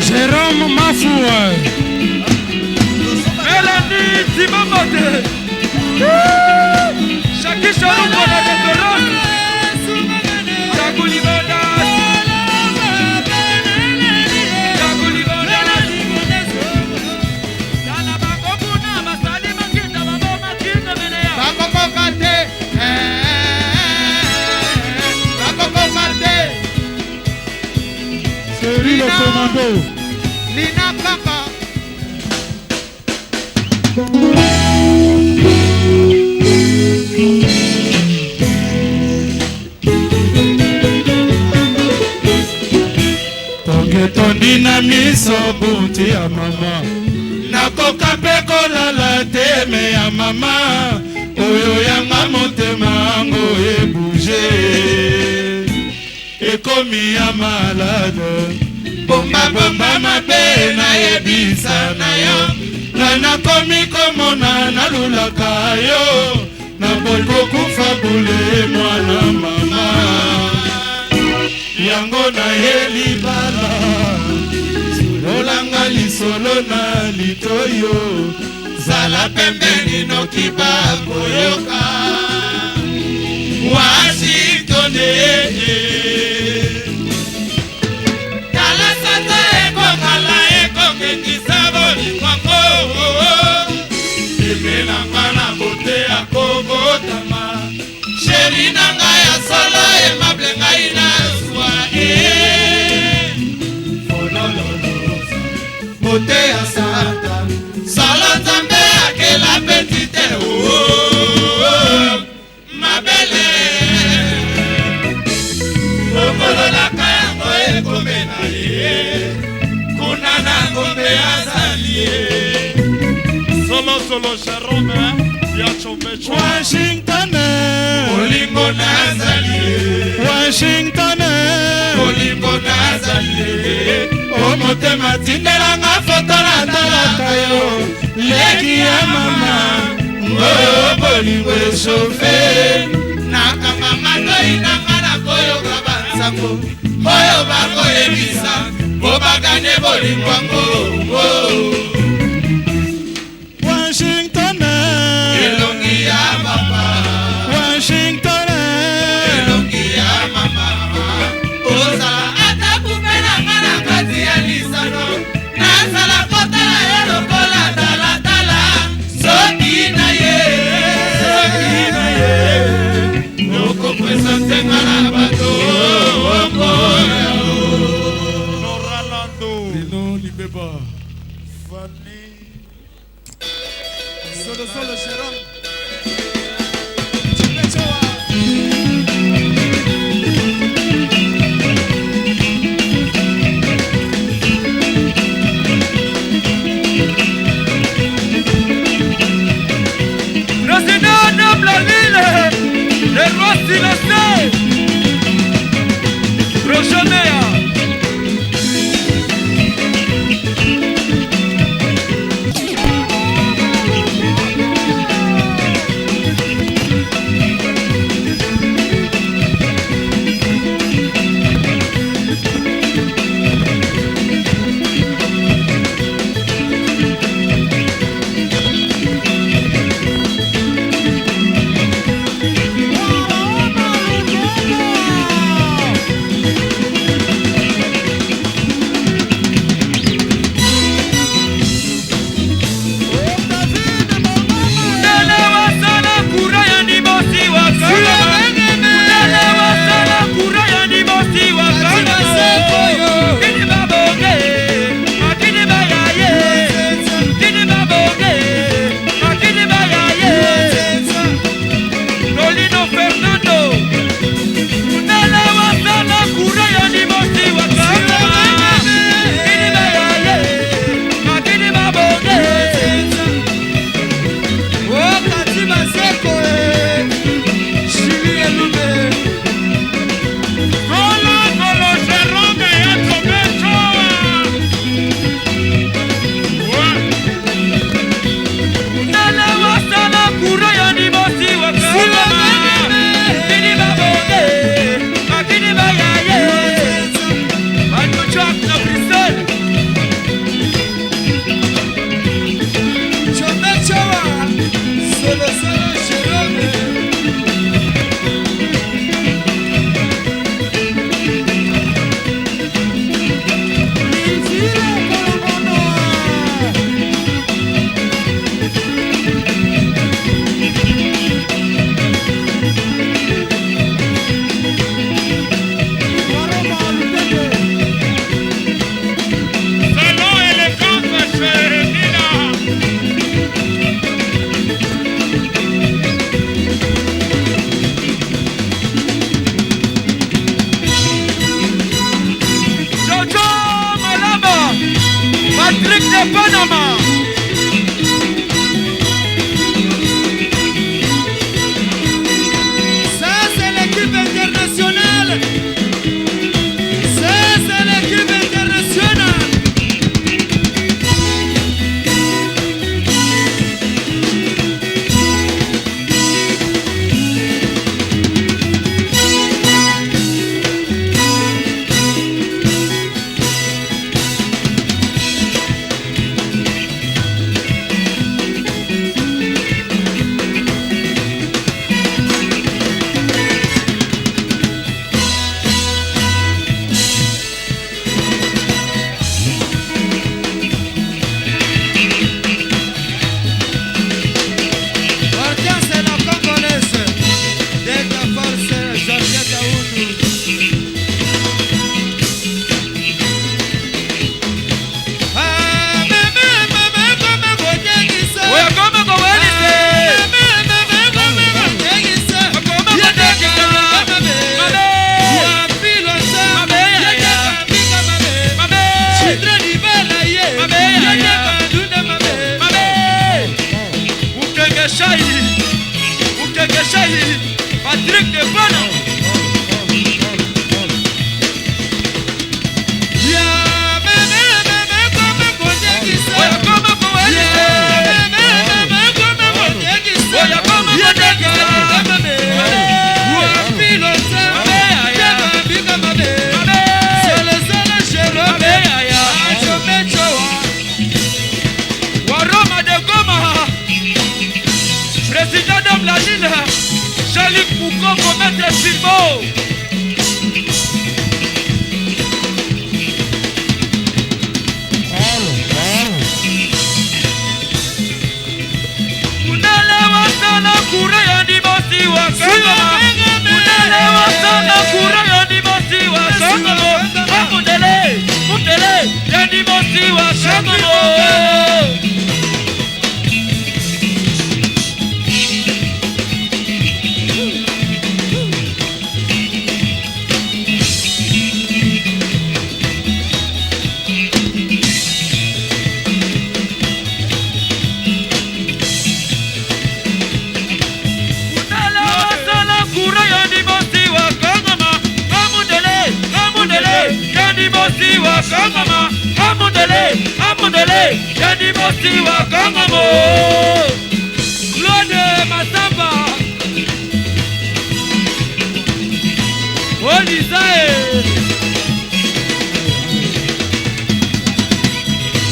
Jérôme Mafoua. Mélanie Timamate. Shaki Sharupa na référence. Chakulibanda. Bakokoka te, bakokoka te. C'est lui le commando. Lina Kaka. Tonge etondi na miso bunti ya mama, nakoka mpe kolala te me ya mama oyo yanga motema yango ebouge ekomi ya malade. Bomba bomba mabe nayebisa na yo, nga nakomi komona nalulaka yo, naboyi kokufa bule mwana mama. Yango naye libala sololanga lisolo na litoyo, zala pembeni noki bakoyoka. Washington, tala sanza ekokala ekokekisa bolingo, emelanga na bote ya kobotama. Chéri na ngai ya solo aimable, ngai nazwa folololo bote ya sata solo Nzambe akela petite mabele okololaka yango ekomela ye kuna na ngombe azali ye. Solo solo Jérôme ya Chombecho. Washington, bolingo nazali ye. Washington, bolingo nazali ye. O motema tindelanga foto natalaka yo, leki ya mama ngoyo bolingo echauffe. Nakanga matoi nanga nakoyoka bansango oyo bakoyebisa po bakane bolingo yango. Washington, elongi ya papa. Washington, elongi ya mama. Ozala ata kupe nanga na kati ya lisano, nazala kotala yo lokola talatala. Soki na ye, soki na ye, okopresente nga na bato okoya. Nora Lando. Lino Libeba. Fanny. Solo solo Jérôme. Président Noble Lille. Le roi silencieux. Roger Meya. Mukeke Shai, Mukeke Shai, Patrick de Bana. Ya meme meme kome kotekisa. Oya koma kowelisa. Ya meme meme kome kotekisa. Oya koma kotekisa. Wapilota. Mabe yaya. Teka bika mabe. Mabe. Sele sele sherome. Mabe yaya. Achome chowa. Wa Roma de Goma. Président d'homme la Lille. Jean-Luc Moukoko, maître Filmo. Munele wasala kura ya ndibosi wa Kongoma. Munele wasala kura ya ndibosi wa Kongoma. Ah, Mundele, mundele ya ndibosi wa Kongoma. Mundele wasala kura ya ndibosi wa Kongoma. Ah, mundele, ah, mundele ya ndibosi wa Kongoma. Ah, mundele, ah, mundele ya ndibosi wa Kongoma. Claude Massamba. Olisae.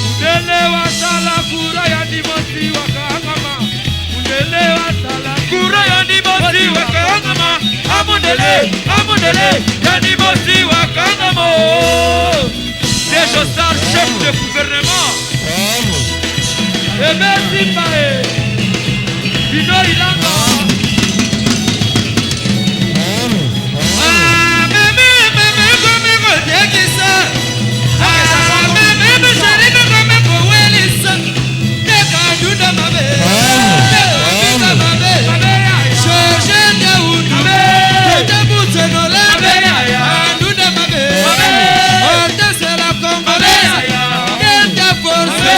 Mundele wasala kura ya ndibosi wa Kongoma. Mundele wasala kura ya ndibosi wa Kongoma. Ah, mundele, ah, mundele ya ndibosi wa Kongoma. Dejo Sar, chef de gouvernement. Et merci Pae. Dino Ilanga. Ah, meme meme kome kotekisa. Ah, meme meme chéri kome kowelisa. Teka dunda mabe. Teka bika mabe. Mabe yaya. George Ndaudu. Mabe. Tete Butenola. Mabe yaya. Andunda mabe. Mabe. Ortese la Congolaise. Mabe yaya. Kenta force. Mabe.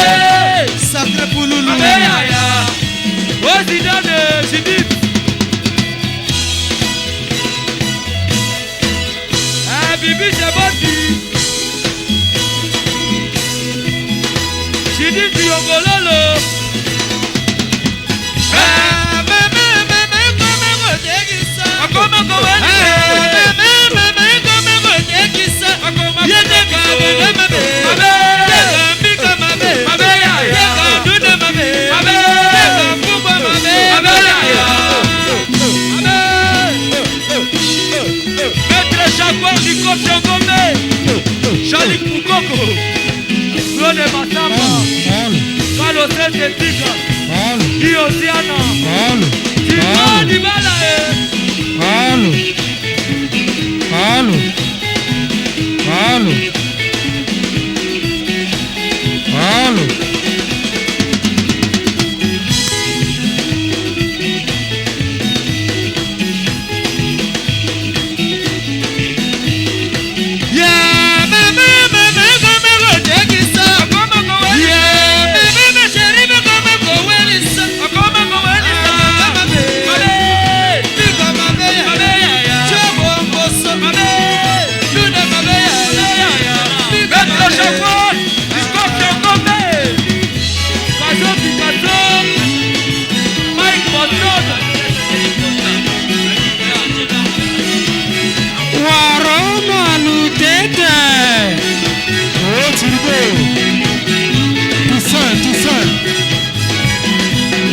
Sacré Pouloulou. Mabe yaya. Zidane Judith. Ah, Bibi Jaboti. Judith Yongololo. Ah, meme meme kome kotekisa. Akoma kowelisa. Ah, meme meme kome kotekisa. Akoma Yete kabele mabe. Mabe. Teka mbika mabe. Mabe yaya. Teka ndunda mabe. Mabe. Teka mfumbwa mabe. Mabe yaya. Maître Jaguar du Cote Ngombe. Jean-Luc Moukoko. Claude Massamba. Carlos Tika. Guy Oceana. Timo Dibala. Ya meme meme kome kotekisa. Akoma kowelisa. Ya meme meme chéri kome kowelisa. Akoma kowelisa. Ah, mabe. Mabe. Mbika mabe yaya. Mabe yaya. Chobo mboso. Mabe. Ndunda mabe yaya. Mbika Maître mabe. Jaguar du Cote Ngombe. Kajo Picasso. Mike Boston. Waroma Lutete. Oh, Turbo. Toussaint, Toussaint.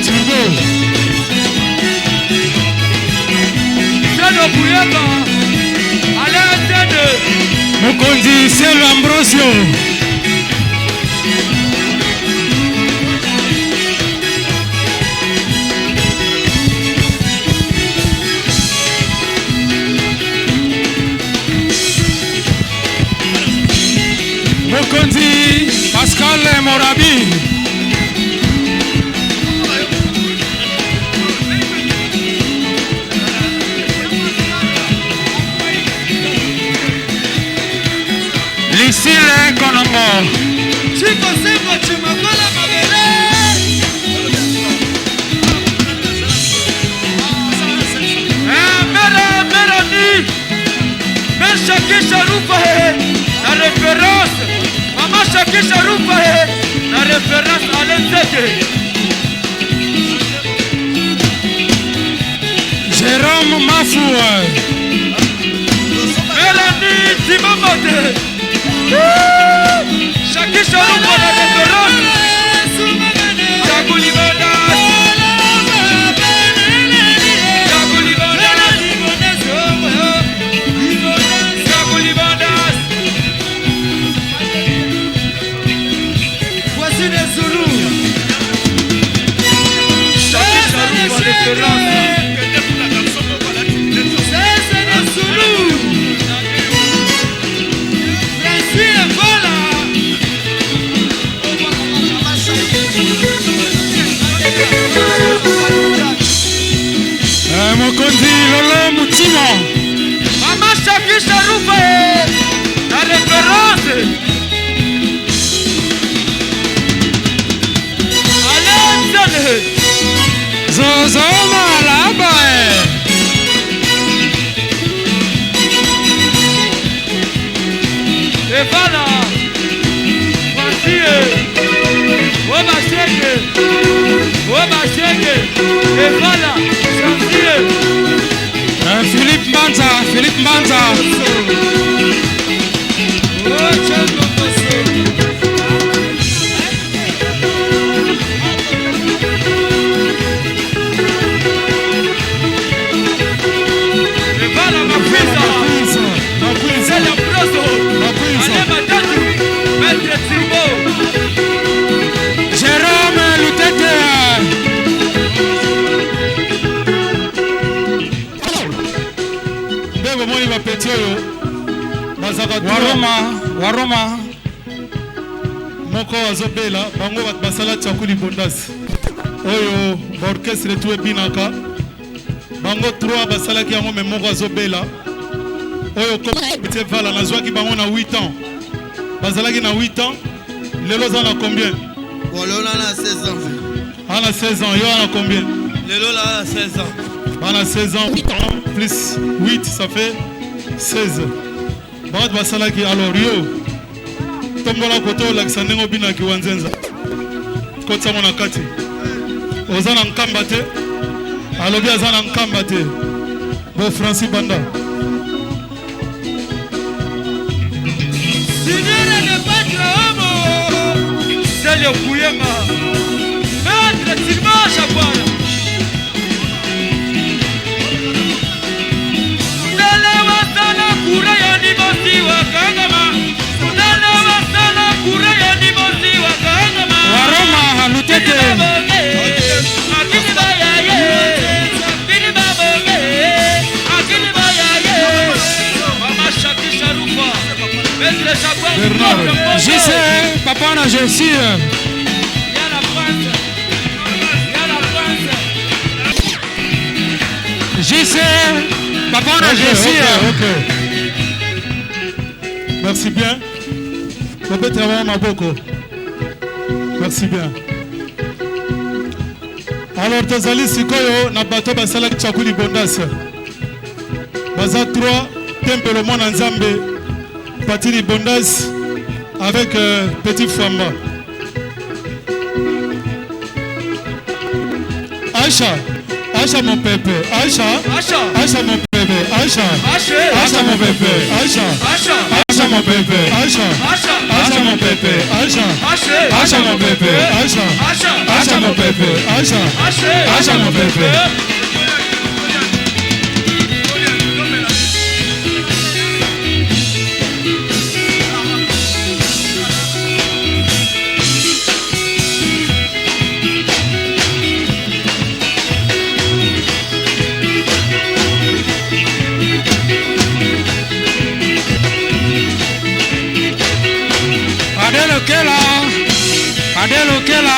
Turbo. Seno Bouyeba. Alain Sene. Mokonzi Selo Ambrosio. Mokonzi Pascal Morabi. Lucille Konongo. Chico Sembo Chimakola Mabele. Rufa na référence. Mama Shakisha Rufa na référence Alain Zeke. Jérôme Mafou. Mélanie Timambote. Shakisha Rufa na référence. Chakulibanda. Chakulibanda. Chakulibanda. Voici des Zoulous. Shakisha Rufa référence. C'est des Zoulous. Francis Ebola. Mokonzi Lolo Mutima. Mama Shakisha Rufa na référence. Alain Zane. Zozo Malaba. Evala. Francis. Obasheke. Obasheke. Evala. Francis. Philippe Manza. Philippe Manza. Oh, Tchango Koso. Evala Mapisa. Mapisa. C'est la proso. Mapisa. Alain Matatu. Maître Timbo. Jérôme Lutete. Nde bomoni bapeti oyo bazalaka Waroma. Waroma. Moko azobela. Bango bato basala tiakuli bondasi oyo baorchestre tu ebinaka. Bango 3 basalaki yango, me moko azobela. Oyo petit vala, nazwaki bango na 8 ans, bazalaki na 8 ans. Lelo oza na combien? Bon, lelo na 16 ans. Ana 16 ans. Yo ana combien? Lelo na 16 ans. Bana 16 ans plus 8, ça fait 16. Bato basalaki. Alors yo tombola koto, olakisa ndenge obinaki wa nzenza. Kotisango na kati. Oza na nkamba te? Alobi aza na nkamba te. Bo Francis Banda. Signore de Patre Homo. Célio Kuyema. Maître Tilma Chapana. Ndele wasala kura ya nibosi wakangama. Ndele wasala kura ya nibosi wakangama. Waroma Lutete. Akili bayaye. Akili babonge. Akili bayaye. Mama Shakisha Rufa. Maître Jaguar. Bernard. JC Papa na Jésus. Ya la France. Ya la France. JC Papa na Ok, Jésus. Ok. Merci bien. Tobetela bango maboko. Merci bien. Alors tozali sikoyo na bato basalaki Chakuli Bondas. Baza 3: Tempelo Mwana Nzambe, Patili Bondas avec Petit Famba. Aïcha, Aïcha mon pépé, Aïcha, Acha. Aïcha mon bébé, Aïcha, Acha. Aïcha mon bébé, Aïcha, Acha. Aïcha mon bébé, Aïcha, Acha. Aïcha mon bébé, Aïcha, Acha. Aïcha mon bébé, Aïcha, Acha. Aïcha mon bébé, Aïcha, Acha. Aïcha mon bébé. Adelo Kela. Adelo Kela.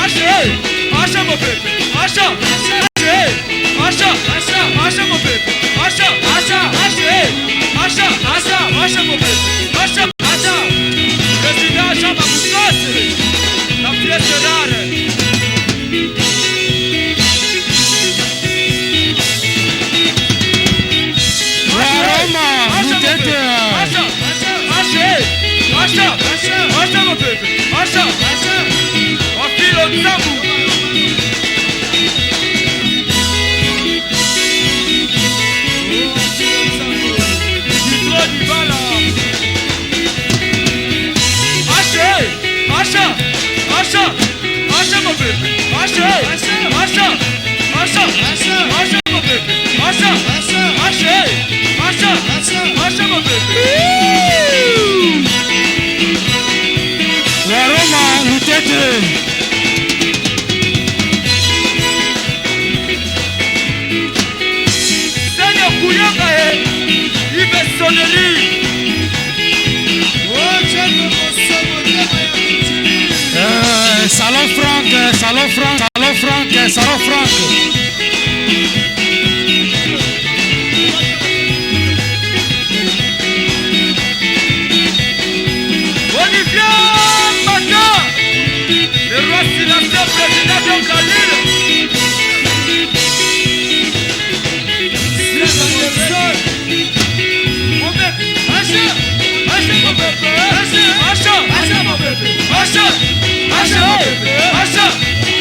Acha. Acha mon bébé. Acha. Acha. Acha. Acha. Acha mon bébé. Acha. Acha. Acha. Acha. Acha. Acha mon bébé. Acha. Acha. Président Acha Maboukas. Marche, marche, marche, mon bébé. Marche, marche, marche, marche, mon bébé. La Roma Lutete. Seigneur Kouyaga, Yves Sonnerie. Salon Franck, Salon Franck, Salon Franck, Salon Franck. Olivier Baka, le roi silencieux, président de la Lille. Mon bébé, marche, marche, mon bébé, marche, marche, mon bébé, marche, marche, mon bébé, marche,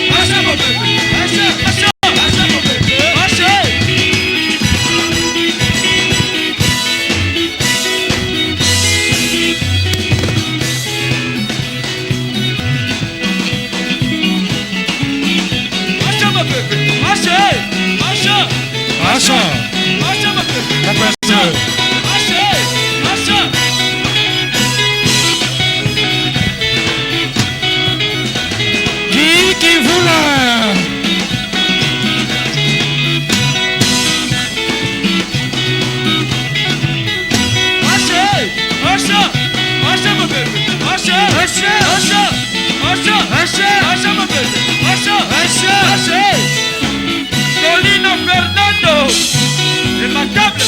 marche, mon bébé, marche, marche, marche, mon bébé, marche. Marche, mon bébé, marche, marche, Marche. Marche, mon bébé, Mon prince. Marche, marche. Qui voulait? Marche, marche, marche, mon bébé, marche, marche, marche, marche, marche, mon bébé, marche, marche, marche. Tolino Fernando, remarquable.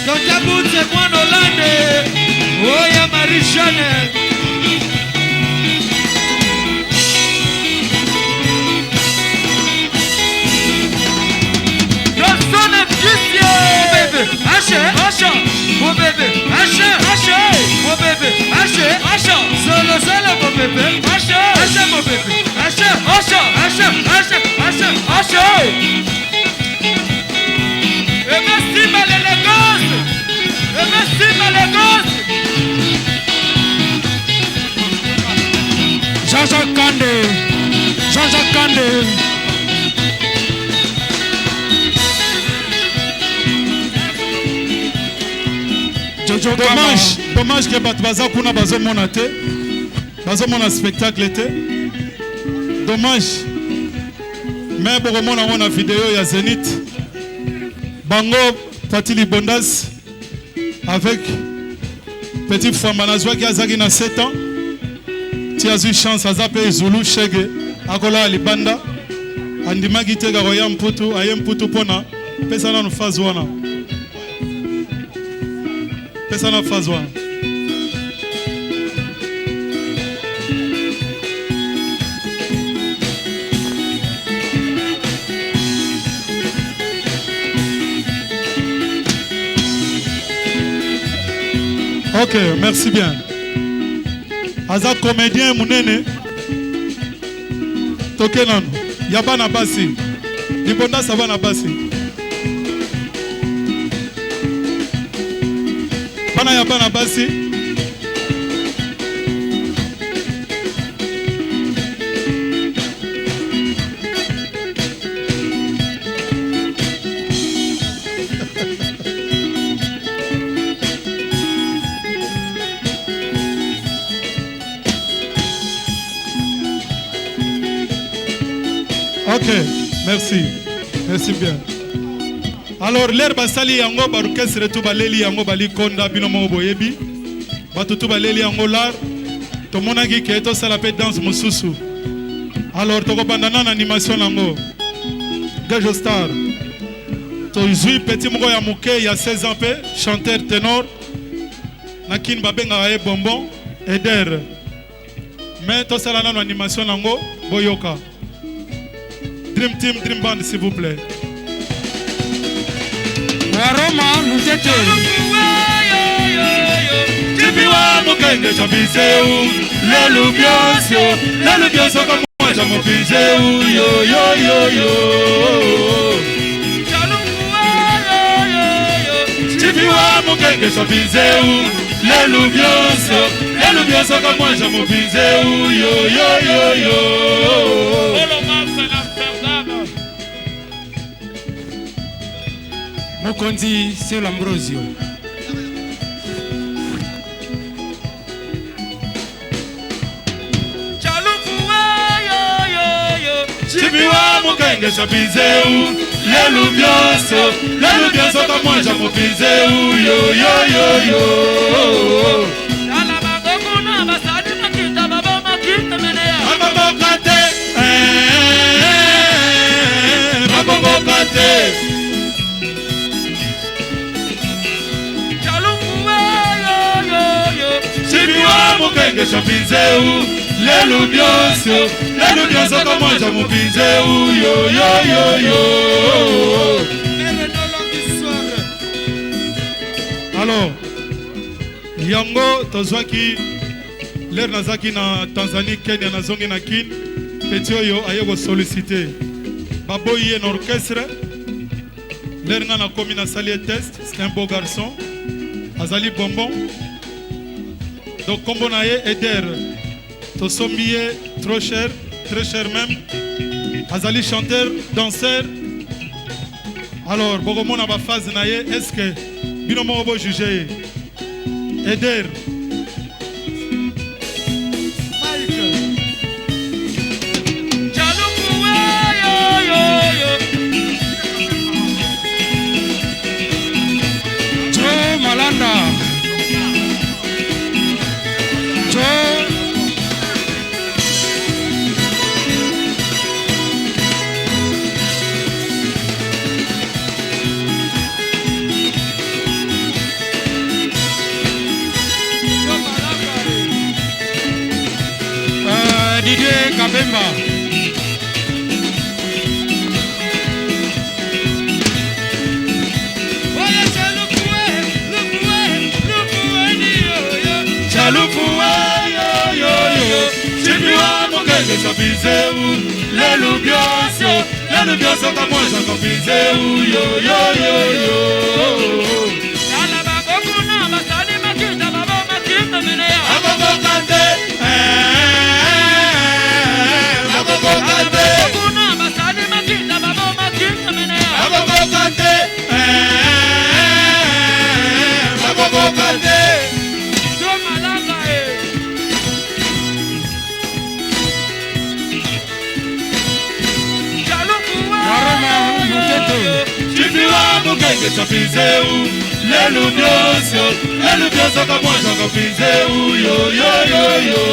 Tontabutse mwana Hollande, oya Marie Jeanne. Johnson Kissie. Mon bébé, marche, marche, mon bébé, marche, marche, mon bébé, marche, marche, Solo solo mon bébé, marche, marche mon bébé, marche, marche, marche, marche, marche, marche. Et merci l'élégance, et merci l'élégance. Jean-Jacques Kandé, Jean-Jacques Kandé. Jojo. Dommage, dommage que bato baza kuna bazomona te, bazomona spectacle te. Dommage. Mais bokomona yango na video ya Zénith. Bango Pati Libondas avec Petit Fwamba nazwaki azaki na 7 ans. Ti azwi chance aza mpe Zulu Shege akolala libanda. Andimaki te kakoya mputu, aye mputu mpona pesa nanu phase wana. Pesa nanu phase wana. Ok, merci bien. Aza comédien munene. Toke nanu. Ya bana basi. Libonda sa bana basi. Bana ya bana basi. Ok, merci. Merci bien. Alors, l'air basali yango ba orchestre tout baleli yango bali konda bino moko boyebi. Bato tout baleli yango lar. Tomonaki ke tosala pe danse mosusu. Alors, tokobanda na animation nango. Gajo Star. Tozwi petit moko ya moke ya 16 ans pe, chanteur ténor. Na kin babengaka ye bonbon Eder. Mais tosala nano animation nango boyoka. Dream Team, Dream Band, s'il vous plaît. Waroma Lutete. Chipiwa mukenge chambiseu, lelu biosio, lelu biosio kamwa chamopizeu, yo yo yo yo. Chipiwa mukengesha mpinzeu lelu byonso lelu byonso kamwanja mu mpinzeu yoyoyoyo. Mokonzi Selo Ambrosio. Chibiwa mukengesha mpinzeu lelu byonso lelu byonso kamwanja mu mpinzeu yoyoyoyo. Bakokoka te, bakokoka te. Chibiwa mukengesha mpinzeu lelu byonso lelu byonso kamwanja mu mpinzeu yoyoyoyo. Alors yango tozwaki lere nazalaki na Tanzanie, Kenya, nazongi na Kin, petit oyo aye kosollicite baboyi ye na orchestre. Lere nga nakomi nasali ye test, c'est un beau garçon, azali bonbon, donc kombo na ye Eder, tosombi ye trop cher, très cher même, azali chanteur, danseur. Alors bokomona baphase na ye, est ce que bino moko bojuge ye Eder. Joe Malanda. Joe Didier Kabemba. Chalufuwe yoyoyo Chibiwa mukengesha mpinzeu lelu byonso lelu byonso kamwanja mpinzeu yoyoyoyo. Bakokoka te, bakokoka te. Bakokoka te, bakokoka te. Waroma Lutete. Chibiwa mukengesha mpinzeu lelu byonso lelu byonso kamwanja mpinzeu yoyoyoyo.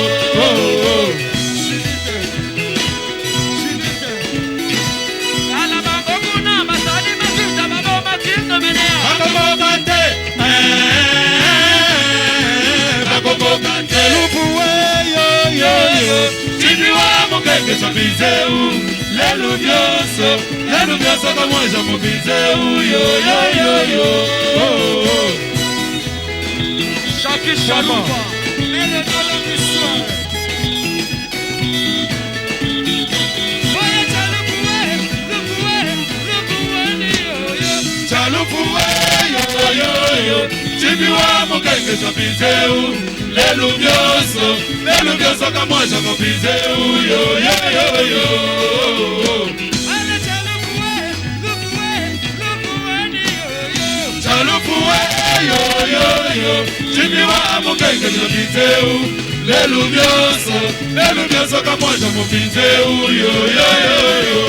Bakokoka te, bakokoka te. Lufuwe yoyoyo Chibiwa mukengesha mpinzeu lelu byonso lelu byonso kamwanja mpinzeu yoyoyoyo. Jacques Chalupa. Chalufuwe yoyoyo Chibiwa mukengesha mpinzeu lelu byonso lelu byonso kamwanja mpinzeu yoyoyoyo. Chalufuwe yoyoyo Chibiwa mukengesha mpinzeu lelu byonso lelu byonso kamwanja mpinzeu yoyoyoyo.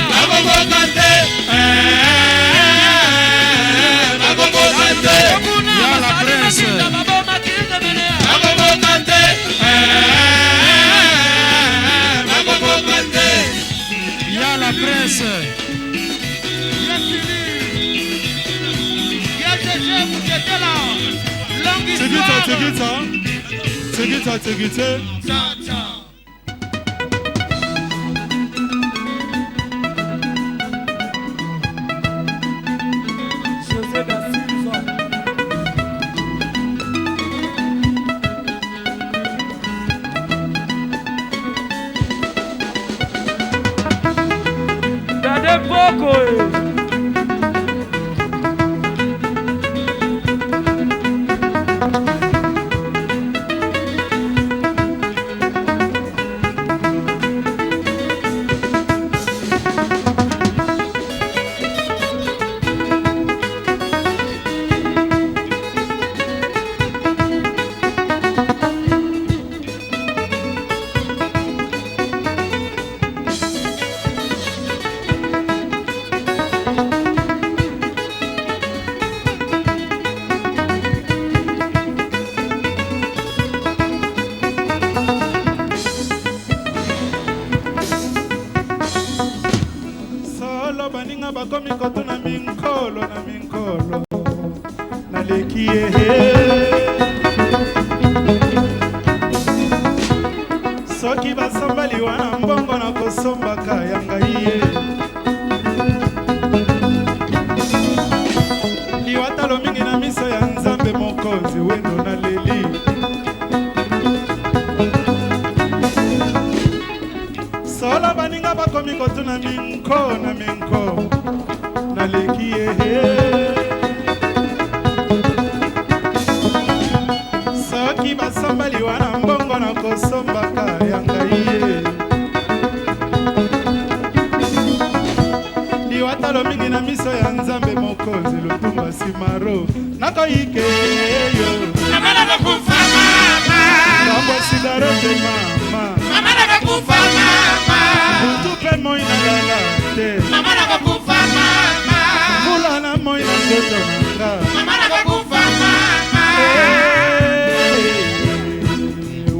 Bakokoka te, bakokoka te. Ya la presse. Bakokoka te, bakokoka te. Ya la presse. Tegita, tegita, tegita, tegita. José da Silva. Dade Poko Solo baninga bakomi kotuna minkolo na minkolo, naleki ye. Soki basomba liwa na mbongo, na kosombaka ya ngai ye. Liwa talo mingi na miso ya Nzambe Mokonzi. Wendo naleli. Solo baninga bakomi kotuna minko na minko, naleki ye. Soki basomba liwa na mbongo, na kosombaka ya ngai ye. Liwa talo mingi na miso ya Nzambe Mokonzi. Lutumba Simaro, nakoyike yo. Mama nakokufa mama. Ngambo sigaro te mama. Mama nakokufa mama. Butu mpe moi nalala te. Mama nakokufa mama. Mbula na moi na nzoto na nga. Mama nakokufa mama.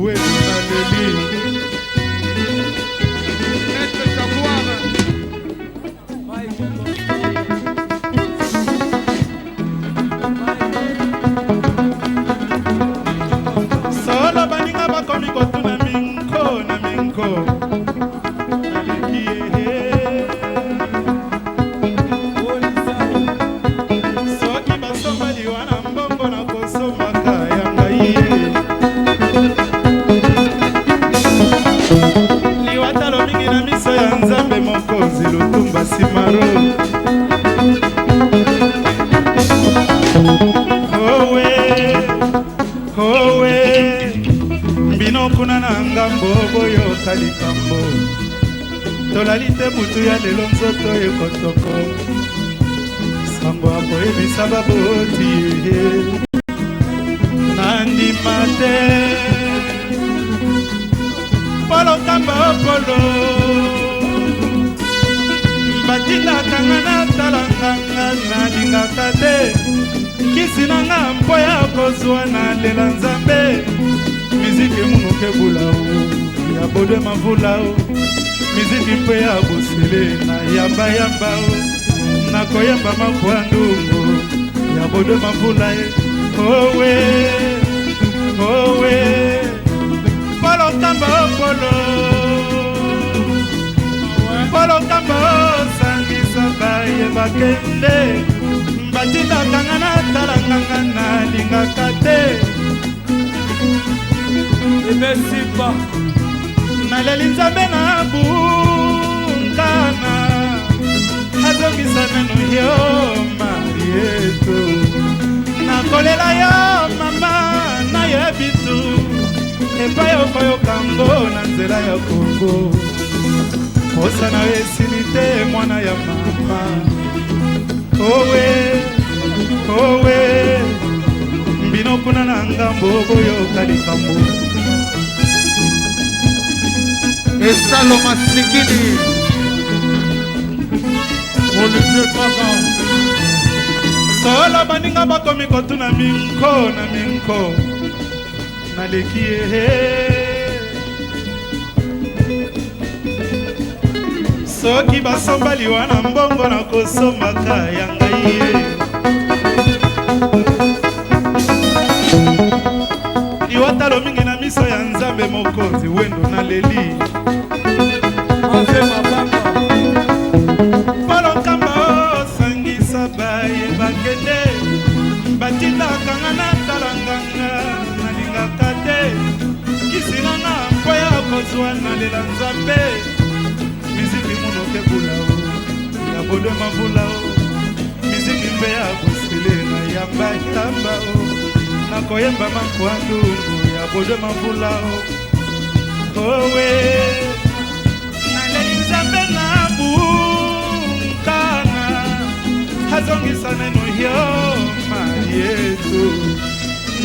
Wendo naleli. Maître Jaguar. Solo baninga bakomi kotuna minko na minko, naleki ye. Soki basomba liwa na mbongo, na kosombaka ya ngai ye. Liwa talo mingi na miso ya Nzambe Mokonzi. Lutumba Simaro, owe owe, bino kuna na ngambo boyoka likambo. Tolali te butu ya lelo, nzoto ekotoko. Sango akoyebisa baboti ye, nandima te. Polo Kamba, polo batindaka nga natala nganga, nalingaka te. Kisi na nga mpo ya kozwa, nalela Nzambe. Miziki munuke bula o ya bodwe mavula o, miziki mpe ya bosele na yambayamba o, nakoyemba makwa ndungu ya bodwe mavula ye. Owe owe, Polo Kamba, polo, Polo Kamba, osangisa baye bakende. Batindaka nga natala nganga, nalingaka te. Ebe Simba. Naleli Nzambe na bungana, azongisa nanu yo Marieto. Nakolela yo mama, nayebi tu epai okoyoka ngo na nzela ya Kongo. Posa na yo esili te, mwana ya mama. Owe owe, bino kuna na ngambo boyoka likambo. Esalo Masikini, Olivier Kaka. Solo baninga bakomi kotuna minko na minko, naleki ye. Soki basomba liwa na mbongo, na kosombaka ya ngai ye. Liwa talo mingi na miso ya Nzambe Mokonzi. Wendo naleli. Ave Mabanga. Polo Nkamba, osangisa baye bakende. Batindaka nga natala nganga, nalingaka te. Kisi na nga mpo ya kozwa, nalela Nzambe. Miziki munoke bula o. Bodwe Mavula o miziki mpe ya bosele na yamba yamba o nakoyemba mankwa ndungu ya Bodwe Mavula o owe naleli Nzambe na bunkana azongisa neno yo Marietu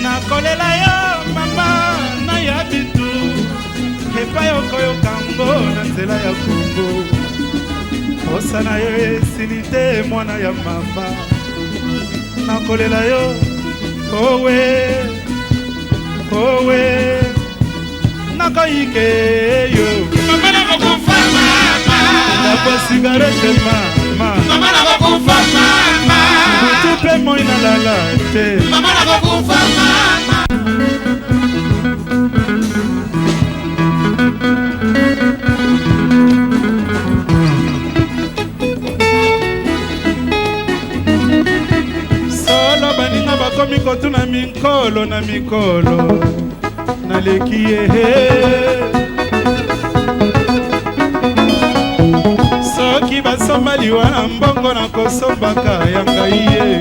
nakolela yo mama na ya bitu epai okoyoka ngo na nzela ya Kongo posa na yo esili te mwana ya mama nakolela yo owe owe nakoyike yo mama nakokufa mama ndako sigarete mama mama nakokufa mama butu mpe moi nalala te mama nakokufa mama. Solo baninga bakomi kotuna mikolo na mikolo naleki ye soki basomba liwa na mbongo nakosombaka ya ngai ye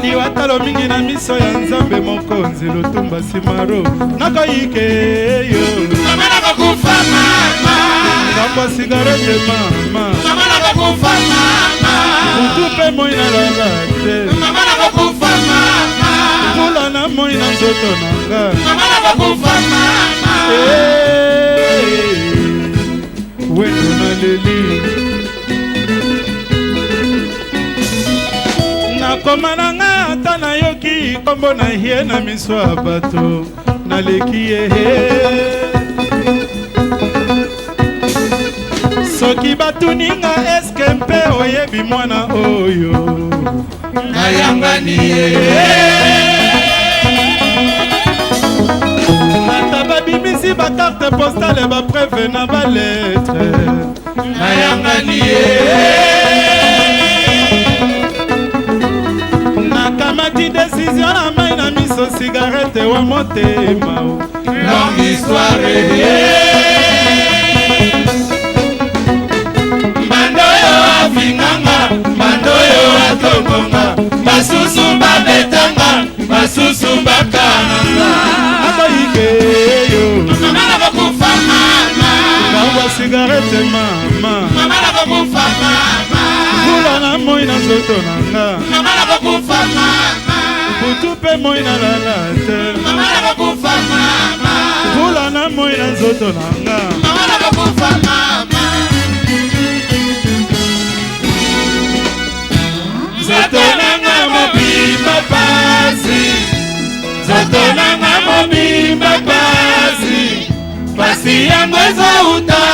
liwa talo mingi na miso ya Nzambe mokonzi Lutumba Simaro nakoyike yo mama nakokufa mama ngambo sigarete mama mama nakokufa mama butu mpe moi nalala te mama nakokufa mama mbula na moi na nzoto na nga mama nakokufa mama Eh, wendo naleli nakoma na nga ata nayoki nkombo na ye na miso ya bato naleki ye soki batuni nga eske mpe oyebi mwana oyo nayangani ye ata babimisi bakarte postale bapreve na baletre nayangani ye nakamati desizio na mai na miso sigarete wa motema o. Longue histoire. Mbando oyo afinganga, mbando oyo atombonga, basusu babetanga, basusu bakananga. Akoyike yo mama nakokufa mama ngambo sigarete mama mama nakokufa mama mbula na moi na nzoto na nga mama nakokufa mama butu mpe moi nalala te mama nakokufa mama mbula na moi na nzoto na nga mama nakokufa mama. Nzoto nanga mobimba pasi, nzoto nanga mobimba pasi, pasi yango ezouta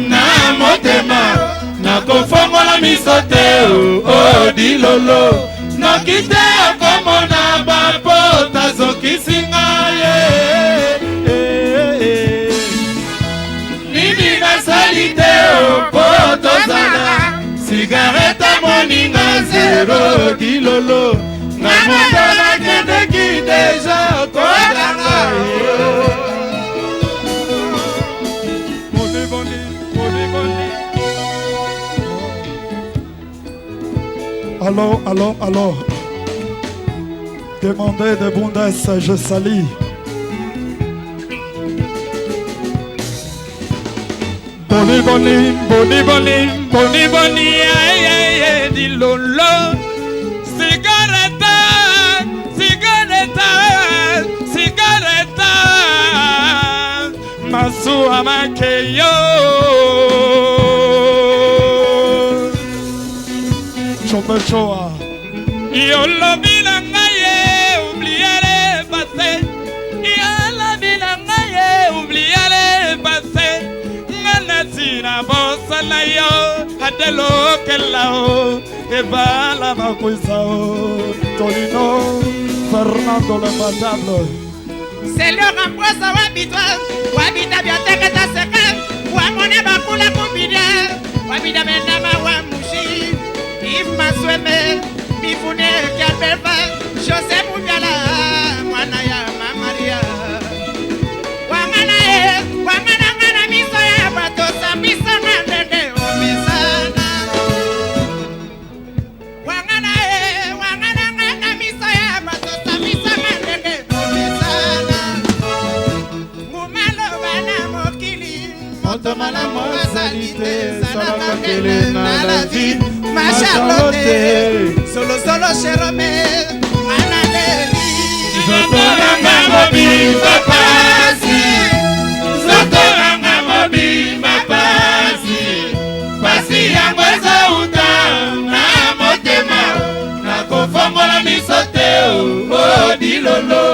na motema, nakofongola miso te o dilolo, noki te okomona bapota zokisi ngai ye. Nini nasali te o po tozala sigarete moninga zero dilolo na moto nakendeki deja kotanga yo. Boni, boni, boni, boni. Allô, allô, allô. Demandez de Bundes, je salue. Boni boni boni boni boni boni ay ay ay dilolo sigareta sigareta sigareta masuwa makeyo. Chombe Choa. Yolobi na ngai ye oublie le passé, yolobi na ngai ye oublie le passé, nga nasi na bosana yo adelokela o ebala makwisa o Tolino Fernando le Patable. C'est le remplace wabitwa wabita byateketa seka wamone bakula kubidia wabida menama wa mushi Yves Masweme Mifune Kiabelva José Mubiala mwana ya Mamaria wangana e wangana ngana miso ya bato sambisa. Moto malamu azali te, salaka kele na la vie. Ma Charlotte, solo solo cherome, nga naleli. Nzoto na nga mobimba pasi, nzoto na nga mobimba pasi, pasi yango ezouta na motema, nakofongola miso te o dilolo,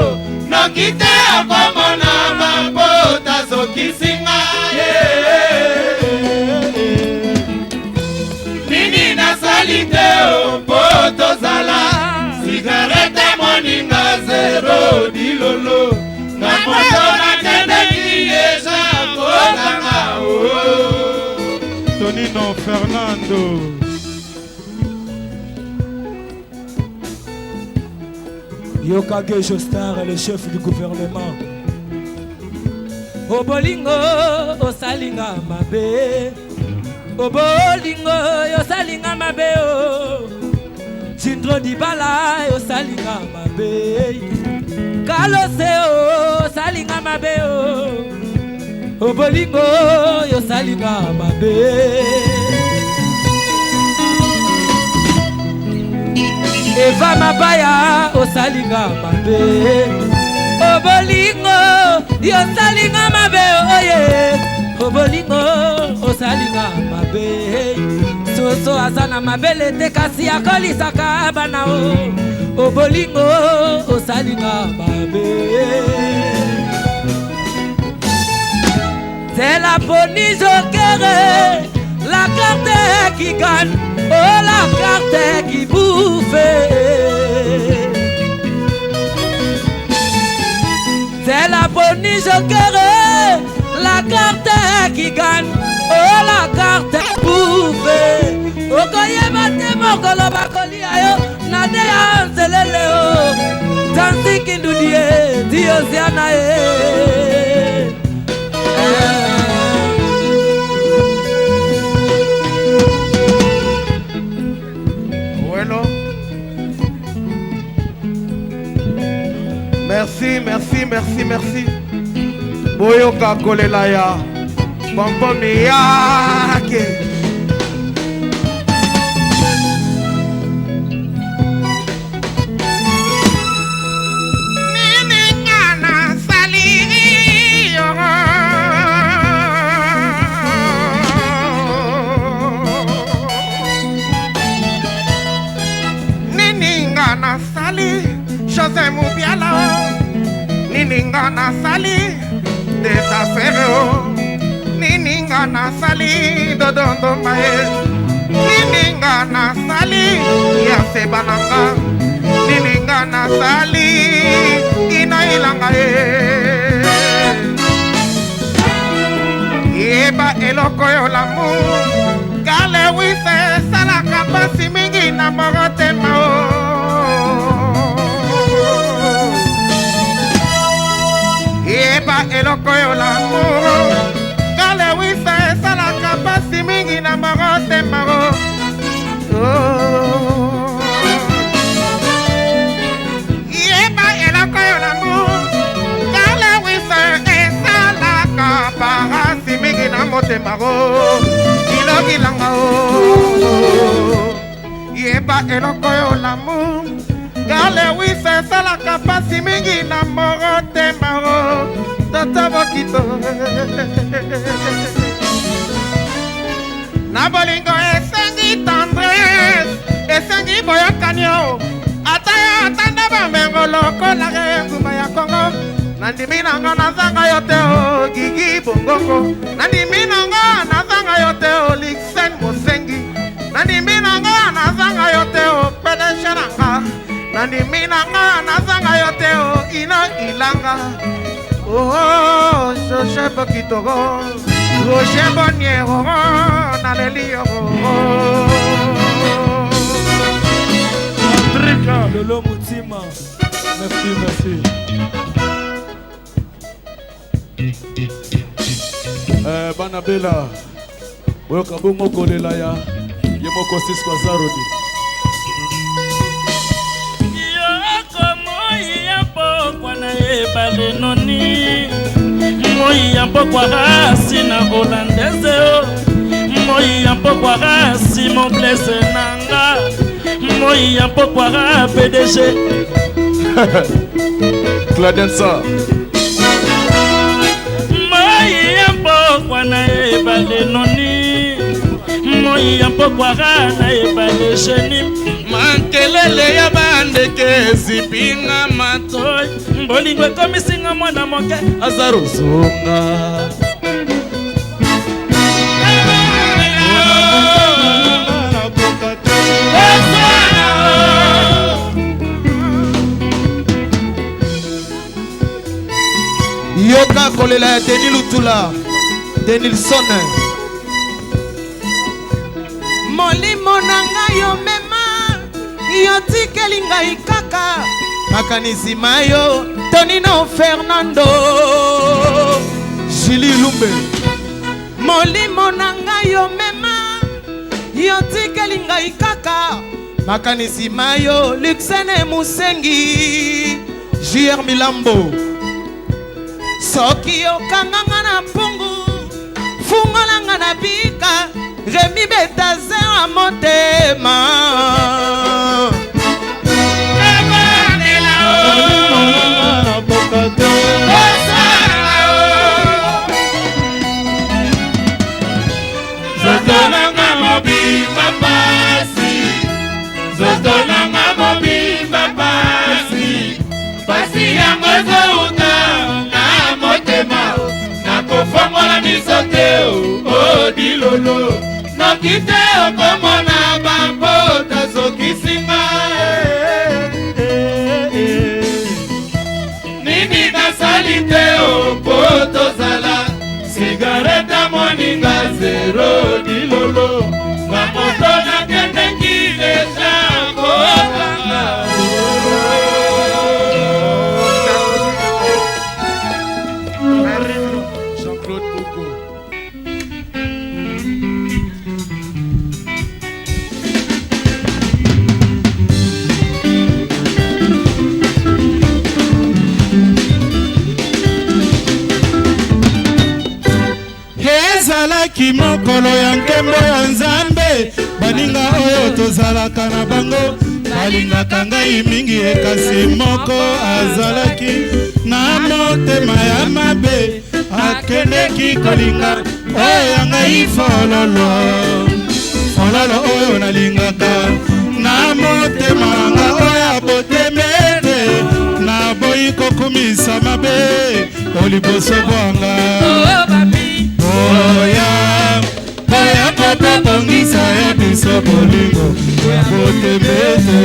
noki te okomona mapota zokisinga ye. Nini nasali te o mpo tozala, sigarete moninga zero dilolo, nga moto nakendeki deja kozanga o. Tonino Fernando. Yoka Gejo Star, le chef du gouvernement. Obolingo osalinga mabe, obolingo osalinga mabe o. Chindro Dibala osalinga mabe, Kalose osalinga mabe o. Obolingo osalinga mabe. Eva Mabaya osalinga mabe, obolingo yosalinga mabe oye, obolingo osalinga mabe. Soso aza na mabele te kasi akolisaka bana o, obolingo osalinga mabe. C'est la pony joker, la carte qui gagne, oh la carte qui bouffe. C'est la pony joker, la carte qui gagne, oh la carte bouffe. Okoyeba te mokolo bakolia yo na de ya nzelele o, Tansi Kindudie, Diosiana e. Bueno. Merci, merci, merci, merci. Boyoka kolela ya Pompom Miyake. Nini nga nasali yo? Nini nga nasali José Mubiala? Nini nga nasali des affaires? Nini nga nasali Dodondo Maye? Nini nga nasali ya Sebananga? Nini nga nasali Ina ilanga ye? Yeba eloko yo l'amour, kale wise esalaka pasi mingi na motema o. Yeba eloko yo l'amour, kale wise esalaka pasi mingi na motema o. Yeba eloko yo l'amour, kale wise esalaka pasi mingi na motema o. Ilokilanga o. Yeba eloko yo l'amour, kale wise esalaka pasi mingi na motema o. Tata Bokito. Na bolingo esengi tendresse, esengi boyokani o. Ata yo atanda bamengo lokola nguma ya Kongo. Nandimi nanga nazanga yo te o Gigi Bongongo. Nandimi nanga nazanga yo te o Lixen Mosengi. Nandimi nanga nazanga yo te o Pedeshe nanga. Nandimi nanga nazanga yo te o Ino Ilanga. Oh, José Bokito, Roger Bonnier, naleli yo. Lolo Mutima. Merci, merci. Bana Bela, boyoka bongo kolela ya ye moko Sisko Azarodi. Yoko moi ya pokwa na ebale noni, moi ya ya mpokwa rasi na hollandaise o moi ya mpokwa rasi mon blaise nanga moi ya mpokwa ra pdg Cladensa. Moi ya mpokwa na ebale noni moi ya mpokwa ra na ebale geni Makelele ya bandeke ezipinga matoi. Bolingo ekomisinga mwana moke. Azaro zonga. Yoka kolela ya Denis Lutula, Denilson. Molimo na ngai omema, yotikeli ngai kaka makanisi mayo Tonino Fernando. Julie Lumbe. Molimo na ngai omema, yotikeli ngai kaka makanisi mayo Luxene Musengi. JR Milambo. Soki okanganga na mpungu, fungolanga na bika, Remi Betaze wa motema. Nzoto nanga mobimba pasi, nzoto nanga mobimba pasi, pasi yango ezouta na motema, nakofongola miso te o dilolo, noki te okomona bambota sokisinga. Nini nasali te o po tozala, sigarete moninga zero dilolo, nga moto nakendeki deja kokanga. Jean-Claude Boko. Ezalaki mokolo ya nkembo ya Nzambe, baninga oyo tozalaka na bango balingaka ngai mingi, kasi moko azalaki na motema ya mabe, akendeki kolinga oyo ya ngai fololo, fololo oyo nalingaka na motema nanga oyo aboteme te, naboyi kokumisa mabe oliboso bwanga. Oya, oya kotobongisa ya biso bolingo ya boteme te.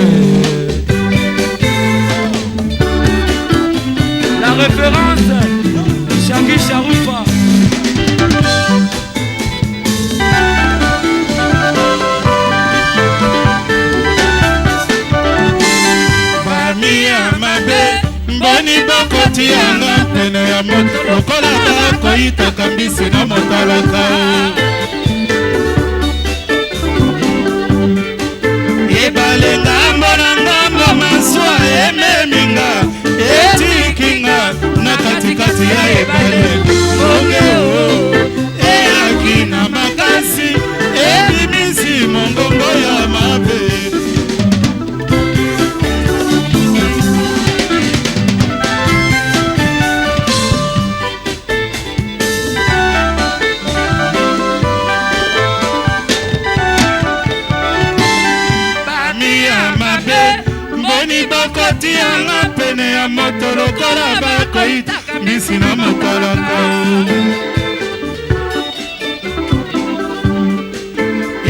La référence, Shaggy Charoufa. Bami ya mabe mboni bakotianga pene ya moto lokola bakoyitaka mbisi na motalaka. Ebale ngambo na ngambo maswa ememinga etikinga na katikati ya ebale bonge o eyaki na makasi ebimisi mongongo ya mabe. Bami ya mabe mboni bakotianga pene ya moto lokola bakoyita mbisi na motalaka.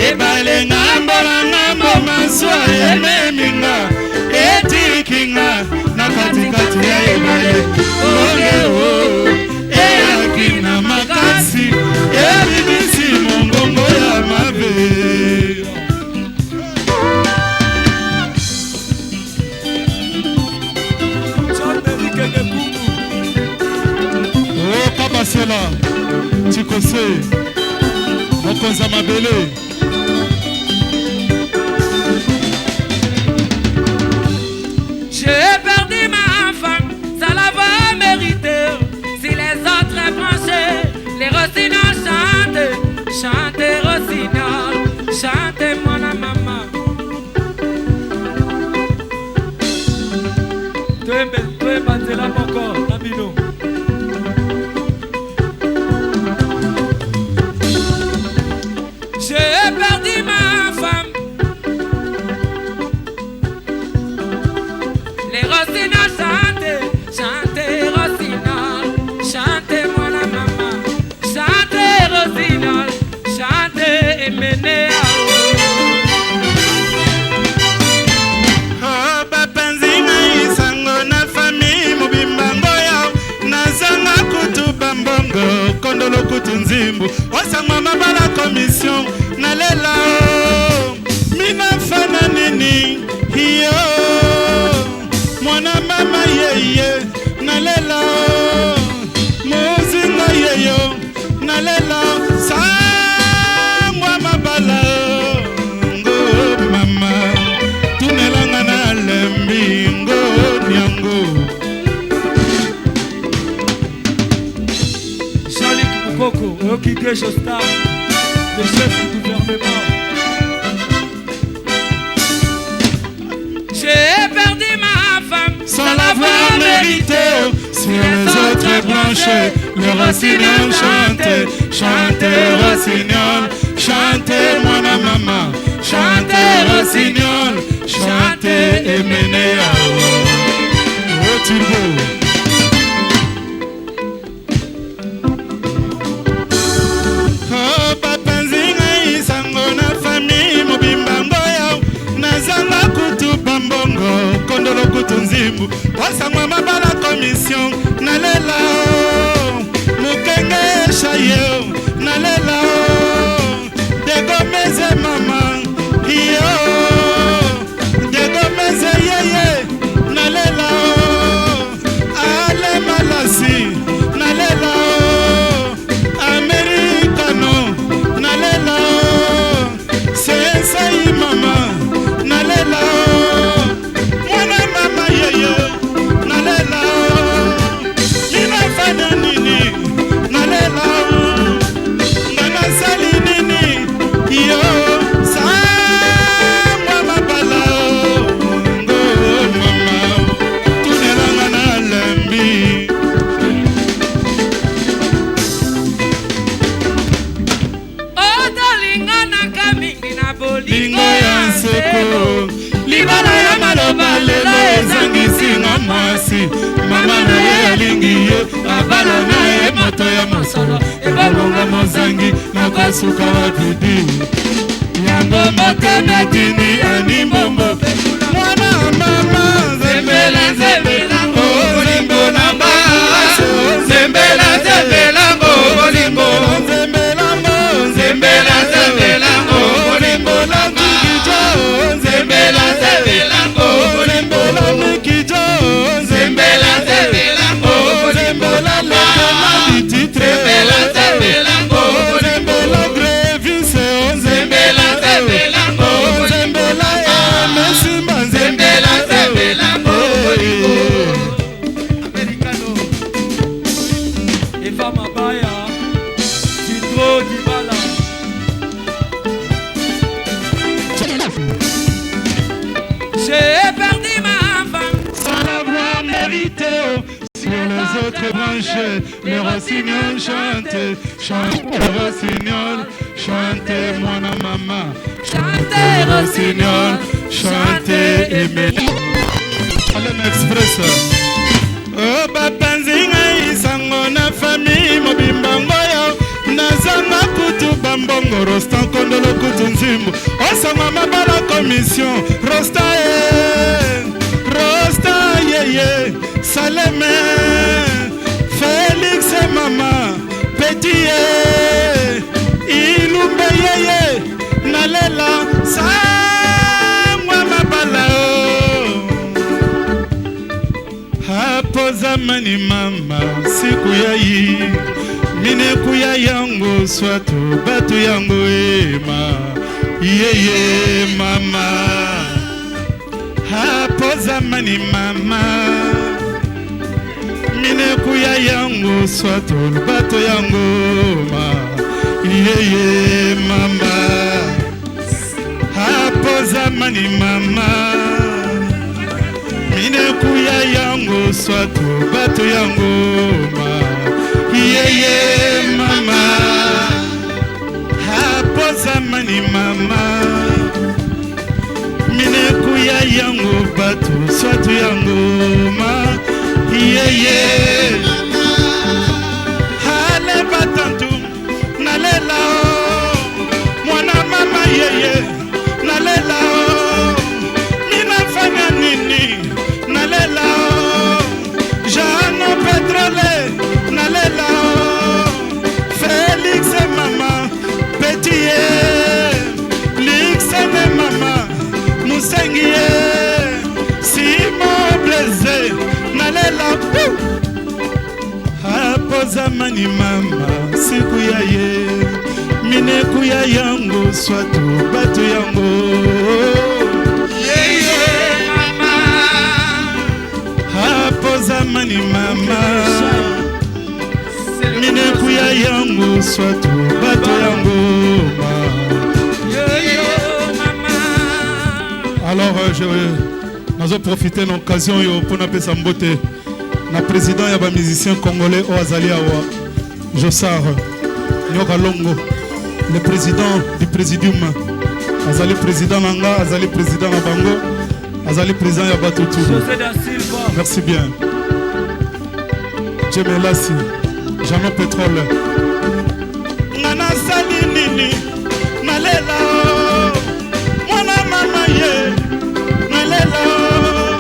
Ebale ngambo na ngambo maswa ememinga etikinga na katikati ya ebale bonge o eyaki na makasi ebimisi mongongo ya mabe. O Kabasela Tikose mokonzi ya mabele. J'ai perdu ma femme, ça la va mériter. Si les autres branchés kutu nzimbu osangwa mabala commission nalela o minafana nini iyo mwana mama yeye nalela o mozinga yeyo nalela sangwa mabala ngo mama tunelanga nalembi ngo nyango. Jean-Luc Moukoko, Oki Gesho Star, le chef du gouvernement. J'ai perdu ma femme sans l'avoir mérité. Sur les autres branches, le rossignol chante, chante rossignol, chante mon maman, chante rossignol, chante Emenea. Oh turbo. Oh, bapanzi ngai sango na famille mobimba ngoyo nazanga kutu bambongo kondolo kutu nzimbu osangwa mabala commission nalela o mokenge eshaye o nalela o degomeze mama iyo degomeze yeye nalela o ale malasi nalela o amerikano nalela o sensei mama nalela o mwana mama yeye nalela o ninafanya nini nalela o nga nasali nini yo samwa mabala o ngo mama tunelanga nalembi. Otolinganaka mingi na lingo bolingo ya ya nseko nseko. Libala ya maloba lelo ezangisinga mwasi mama na ye alingi ye abala na ye moto ya mosolo ebolonga mozangi nakosuka wapidi yango motema tini animbombo mwana mama nzembela nzembela oh, nzembela Nzembela, nzembela ngo bolingo. nzembela ngo Nzembela, nzembela ngo bolingo. nzembela ngikijo Nzembela, nzembela ngo bolingo. nzembela ngikijo Nzembela, nzembela ngo bolingo. nzembela lekema dititre Nzembela, nzembela ngo bolingo. nzembela grevise Nzembela, nzembela ngo bolingo. nzembela emesimba Nzembela, nzembela ngo bolingo. Americano. Eva Mabaya, Titro Dibala. J'ai perdu ma femme Sans l'avoir mérité, sur les autres branches, les rossignols chantent, chante rossignol, chante mon maman, Chante rossignol, chante aimé. Alem Express. Oh, bapanzi ngai sango na famille mobimba ngoyo nazanga kutu bambongo rostan kondolo kutu nzimbu osangwa mabala commission rosta e rosta yeye saleme félix mama petit ye ilumbe yeye nalela sangwa mabala o hapo zamani mama siku yayi minekuya yango swatu batu yango ema yeye mama hapo zamani mama minekuya yango swatu bato yango ma yeye mama hapo zamani mama minekuya yango swatu bato yango ma yeye mama hapo zamani mama minekuya yango bato swatu yango ma yeye ale batantu nalela o mwana mama yeye nalela o minafanya nini nalela o jano petrole nalela o. Zamani mama siku ya ye mineku ya yango swatu bato yango Yeye mama. Hapo zamani mama mineku ya yango swatu bato yango ma. Yo mama. Alors je nazo profiter na occasion oyo mpo napesa mbote na président ya bamusicien congolais oyo azali awa, Josar Nyoka Longo, le président du présidium. Azali président na nga, azali président na bango, azali président ya bato tu. José da Silva. Merci bien. Jemelasi Jano Pétrole. Nga nasali nini? Nalela o mwana mama ye, nalela o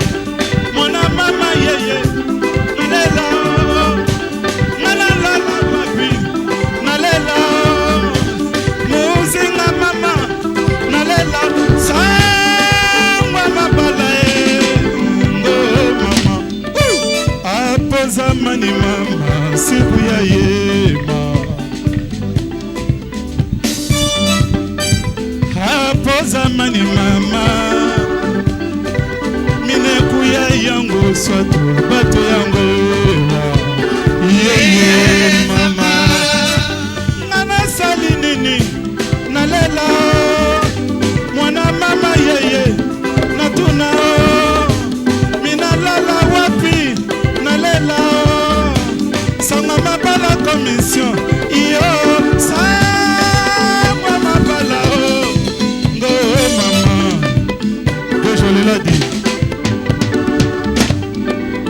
mwana mama yeye, nalela o nga nalala wapi? Nalela o muzinga mama, nalela sangwa mabala e ngo mama. Hapo zamani mama siku ya yema, hapo zamani mama mineku ya yango swatu bato yango yeye mama. Nga nasali nini? Nalela o mwana mama yeye, natuna o minalala wapi? Nalela o sango mabala commission iyo sangwa mabala o ngo mama dejoleladi.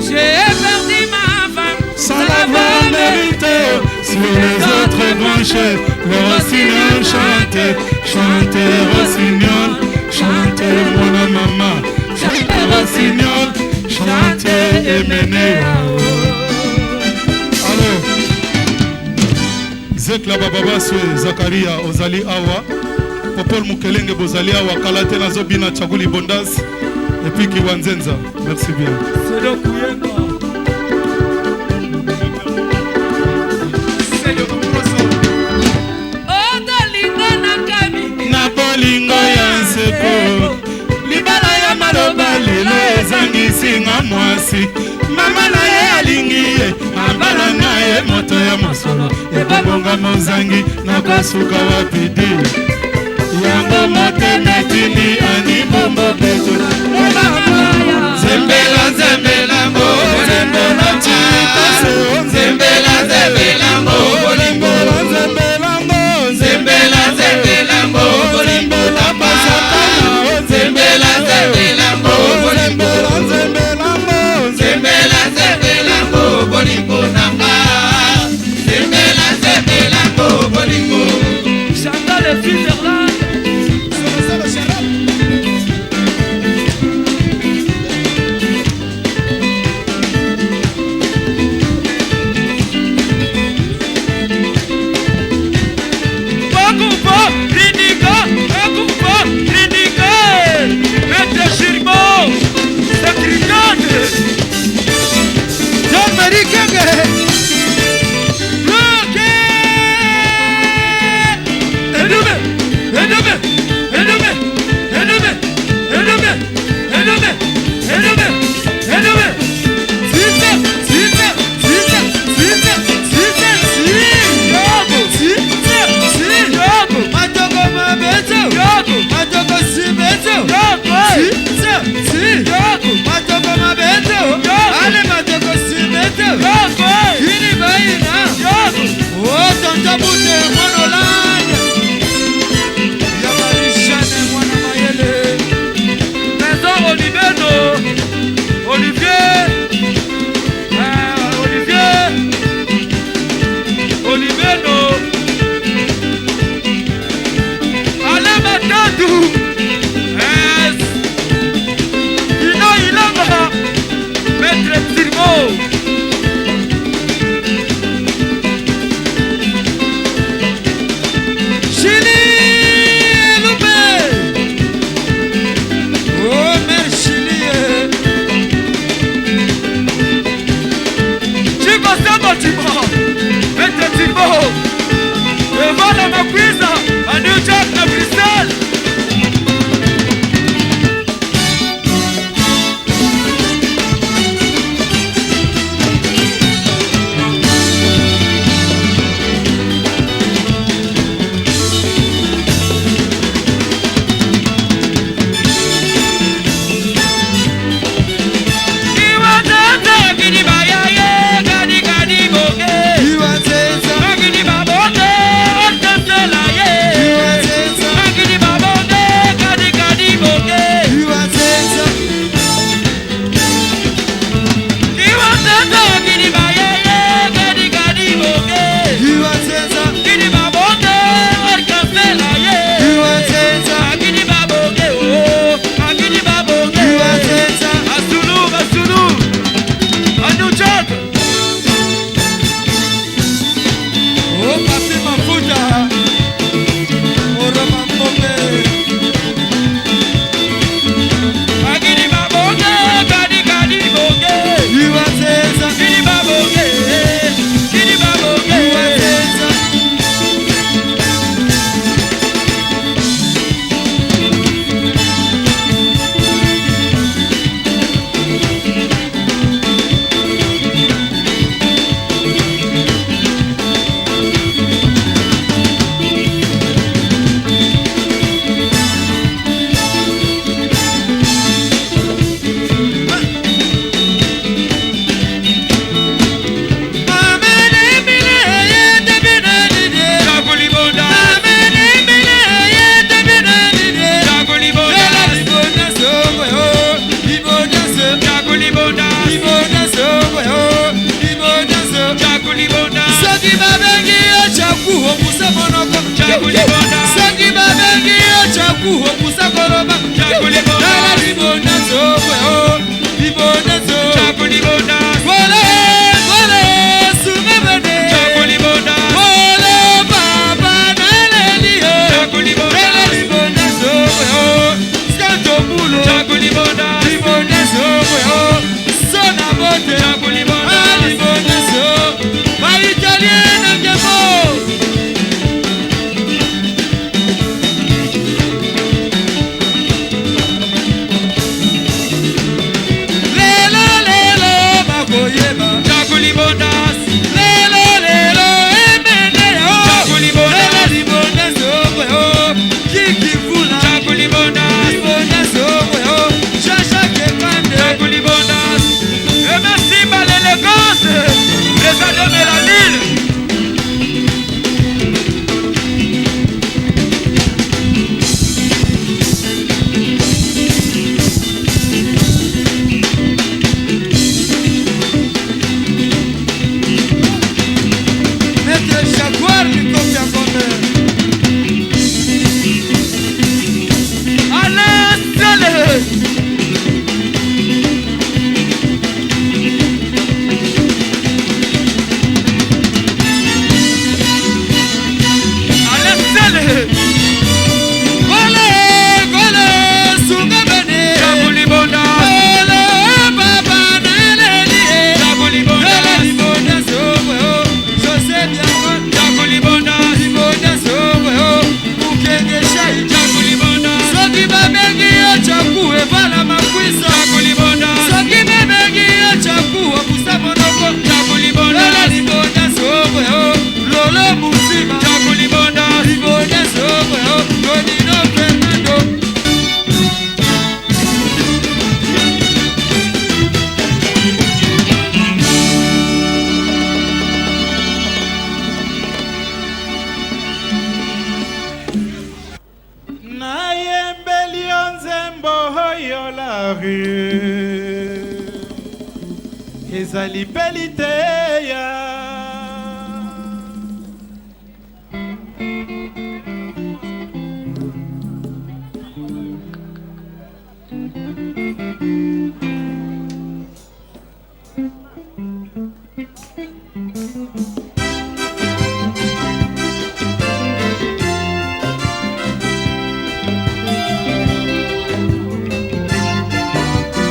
J'ai perdu ma femme sans l'avoir mérité. Sur les autres branches, le rossignol chantait, chantait rossignol, chantait mon maman, chantait rossignol, chantait et menait. Alors Zekla Bababaswe, Zakaria ozali awa, Popol Mukelenge bozali awa. Kala te nazobina Chaguli Bondas et puis Kiwanzenza. Merci bien. Sedo Kuyenga. Otolinga na kami. Na bolingo ya nseko, libala ya maloba lelo ezangisinga mwasi. Mama na ye alingi ye abala na ye moto ya mosolo ekobonga mozangi nakosuka wapi di yango motema etindi ani bombo beto. Zembela nzembela ngo zembela nzembela nzembela ngo bolingo Nzembelango. Nzembela nzembela ngo bolingo nzembela nzembela ngo bolingo. Nzembelango. Nzembela nzembela ngo bolingo nanga nzembela nzembela ngo bolingo. Chantal et Switzerland. monoko. Soki babengi yo chaku opusa koloba. Tala libonda nzokwe o libonda nzokwe. Kole kole sunga bene. Kole papa naleli yo. Tala libonda nzokwe o. Skanto bulo. Libonda nzokwe o. Sona bote. Ah, libonda nzokwe. Ba italien na nkembo. Lelo lelo bakoyeba. Lelo lelo emene yo. Lelo libonda sokwe o. Kiki fula. Libonda sokwe o. Shasha kekande. Et merci l'élégance, président de Mélanine. Maître Jaguar Likofi ya Gombe. Alain Sele. Alain Sele. Kole kole sunga bene. Kole baba naleli ye. Lelo libonda sokwe o. José Bianco. Libonda sokwe o. Mukenge shai. Soki babengi yo chaku evala makwisa. Soki babengi yo chaku opusa monoko. Lelo libonda sokwe o. Lolo musima. Libonda sokwe o. Godino Fernando. Nayembeli yo nzembo oyo la rue ezali mpe liteya.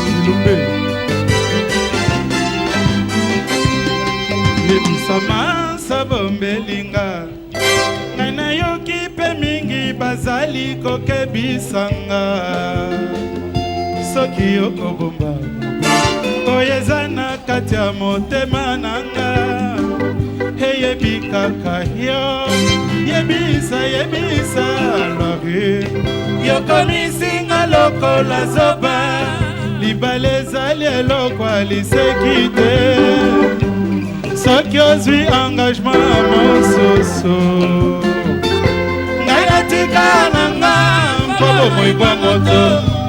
Ilumbe. Yebisa mansa bombelinga ngai nayoki mpe mingi bazali kokebisanga soki okobomba oyo eza na kati ya motema na nga eyebi kaka yo yebisa yebisa lori yokomisinga lokola zoba libala ezali eloko aliseki te soki ozwi engagement mosusu ngai natika na nga mpo bomoi bwa moto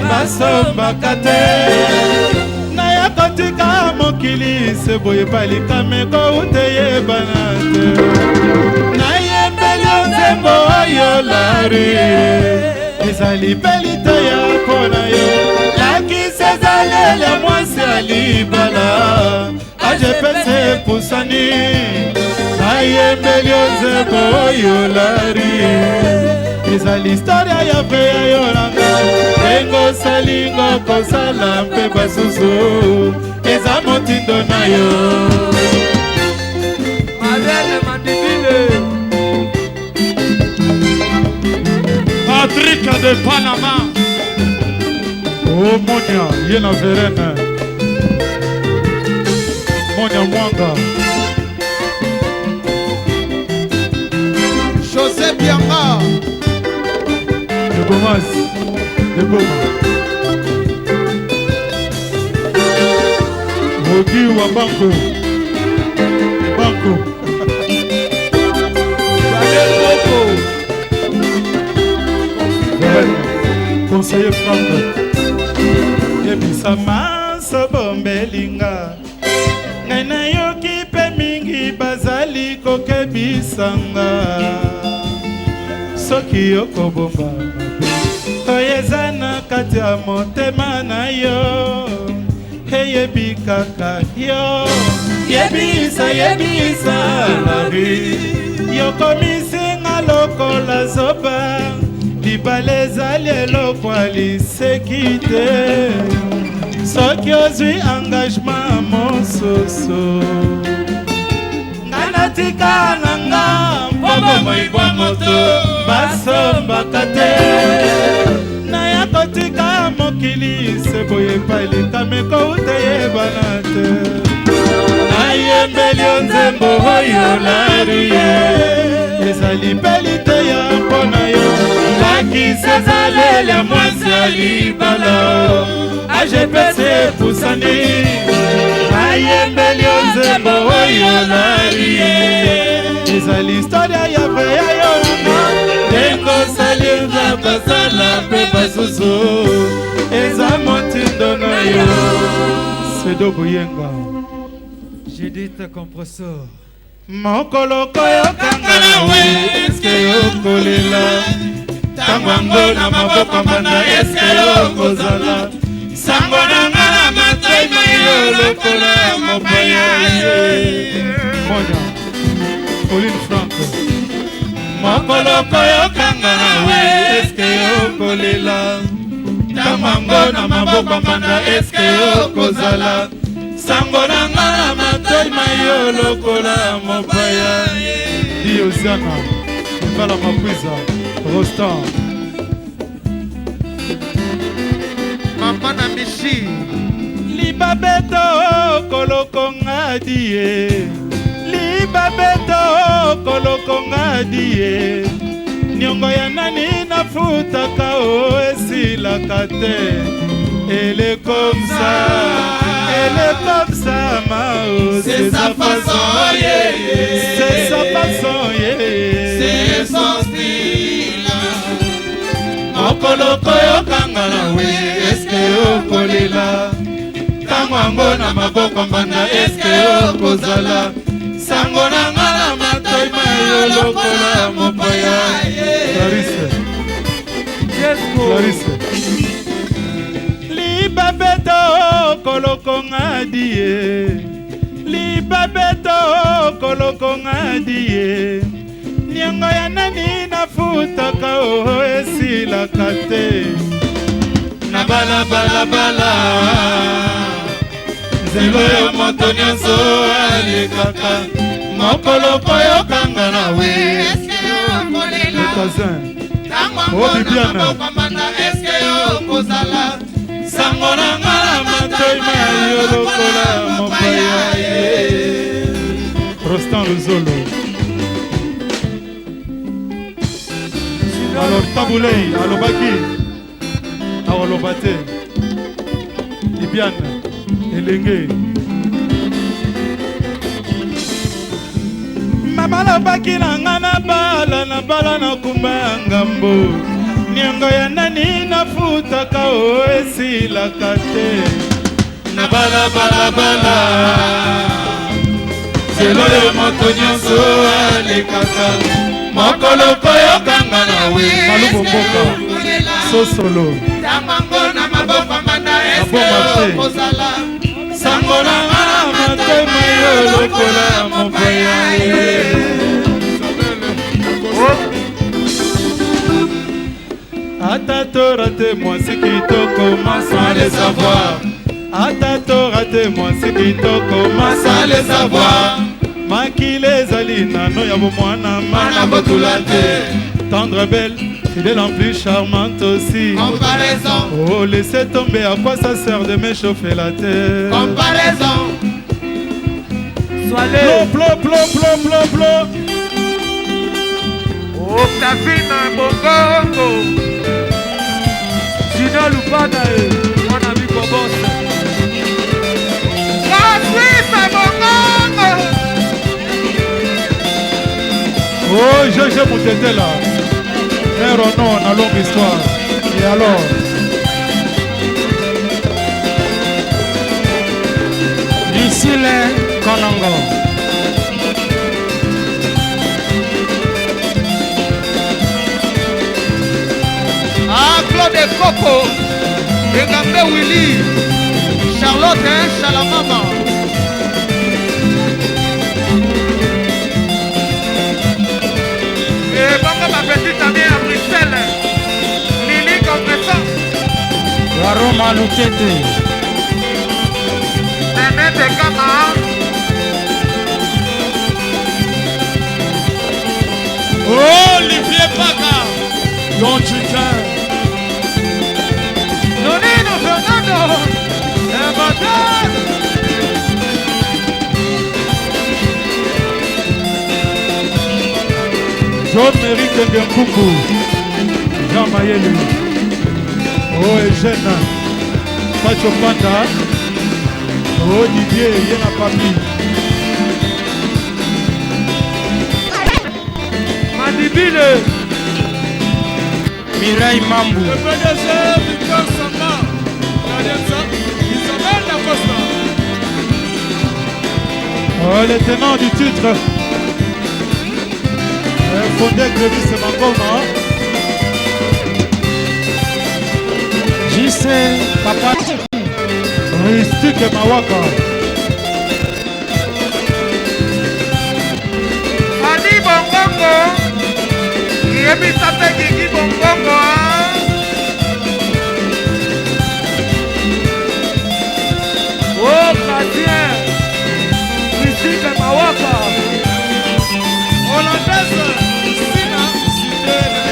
basombaka te naya kotika mokili se boye balikame kouta eyebana te nayembeli yo nzembo oyo lari ezali mpe liteya mpo na yo lakisa ezaleli ya mwasi ya libala ajepese epusani nayembeli yo nzembo oyo lari ezali historia ya mpe ya yo na nga ndenge osalingo kosala mpe basusu eza motindo na yo. Madele Mandibile. Patrick de Panama. O Monia ye na Verene Monia Mwanga. José Bianga. De Gomas de Goma Ogi wa Banko Banko. Daniel Boko. Verene conseiller Frank. Yebisa manso bombelinga ngai nayoki mpe mingi bazali kokebisanga. Soki okobomba mabe oyo eza na kati ya motema na yo, eyebi kaka yo. Yebisa, yebisa Lari, yokomisinga lokola zoba. Libala ezali eloko ya liseki te. Soki ozwi engagement mosusu, nga natika na nga, mpo bomoi bwa moto basombaka te. Naya kotika mokili se boye epai likama ekouta eyebana te. Nayembeli yo nzembo oyo Larie, ezali mpe liteya mpo na yo. Lakisa ezaleli ya mwasi ya libala, agpc epusani. Nayembeli yo nzembo oyo Larie, ezali historia ya vrai ya yo nanga. Ndenge osali nzambe asala mpe basusu, eza motindo na yo. Sedo Boyenga. Judith Compressor. Mokolo koyokanga na we, eske okolela? Ntango yango na maboko mbanda, eske okozala? Sango na nga na matoi ma yo lokola mopaya. Monya Pauline Frank. Mokolo koyokanga na we, eske okolela? Ntango yango na maboko mbanda, eske okozala? Sango na nga na matoi ma yo lokola mopaya. Diosiana Evala Makwiza Rostan. Mama na Michi. Libabeto kolokonga die, libabeto kolokonga die. Niongo ya nani nafutaka o esilaka te. Elle est comme ça, elle est comme ça, Mao. C'est sa façon, yeah, yeah. C'est sa façon, yeah. C'est son style. Mokolo koyokanga na we, eske okolela? Ntango yango na maboko mbanda, eske okozala? Sango na nga na matoi ma yo lokola mopaya. Clarisse. Clarisse. Libabeto kolokonga die, libabeto kolokonga die. Niongo ya nani nafutaka o esilaka te. Na balabalabala, nzela oyo moto nyonso alekaka. Mokolo koyokanga na we, Eske okolela? Cousin. Ntango Oh, yango na Bibiane. maboko mbanda, eske okozala? Sango na nga na matoi ma yo lokola mopaya. Rostan Luzolo. Alors Taboulei alobaki akoloba te. Ibiane elenge. Mama alobaki na nga na bala na bala na kumba ya ngambo. Niongo ya nani nafutaka o esilaka te. Na balabalabala, nzela oyo moto nyonso alekaka. Mokolo koyokanga na we, Maluku mboka. Sosolo. Ntango yango na maboko mbanda, eske Maboma te. okozala? Sango na nga na matoi ma yo lokola mopaya. Ata torate mwasi kitoko Sans le savoir, Ata torate mwasi kitoko sans le savoir, Makila ezali nano ya bomwana. Mana botula te. Tendre, belle, fidèle, en plus charmante aussi. Comparaison, Oh, laissez tomber, à quoi ça sert de m'échauffer la tête? Comparaison. Soalé. Plo, plo, plo, plo, plo. Octavine Bongongo. Gino Lupana, mon ami Kobos. Francis Bongongo. Oh, GG Moutetela. Un renom na longue histoire. Et alors? Lucille Konongo. Claude Koko, Engambe Willy, Charlotte hein, Chalamama. Et bongo ma petite amie à Bruxelles, Lily Compressant. Waroma Lutete. Nanette Kama. Olivier Paka. Don Chicken. Nonino Fernando. Emanuel. John Mary Kenge Nkunku. Jean Mayele. Oh Eugène. Pacho Panda. Oh Didier Yena Papi. Mandibile. Mireille Mambu. Le PDG Victor Samba. Isabelle Dacosta. Oh, le tenant du titre. Fondé Clévis Mangoma. JC Papa. Rustique Mawaka. Adi Bongongo. Yebisa mpe Gigi Bongongo. Oh, Gradien. Mystique Mawaka. Hollandaise. Sina. Cité de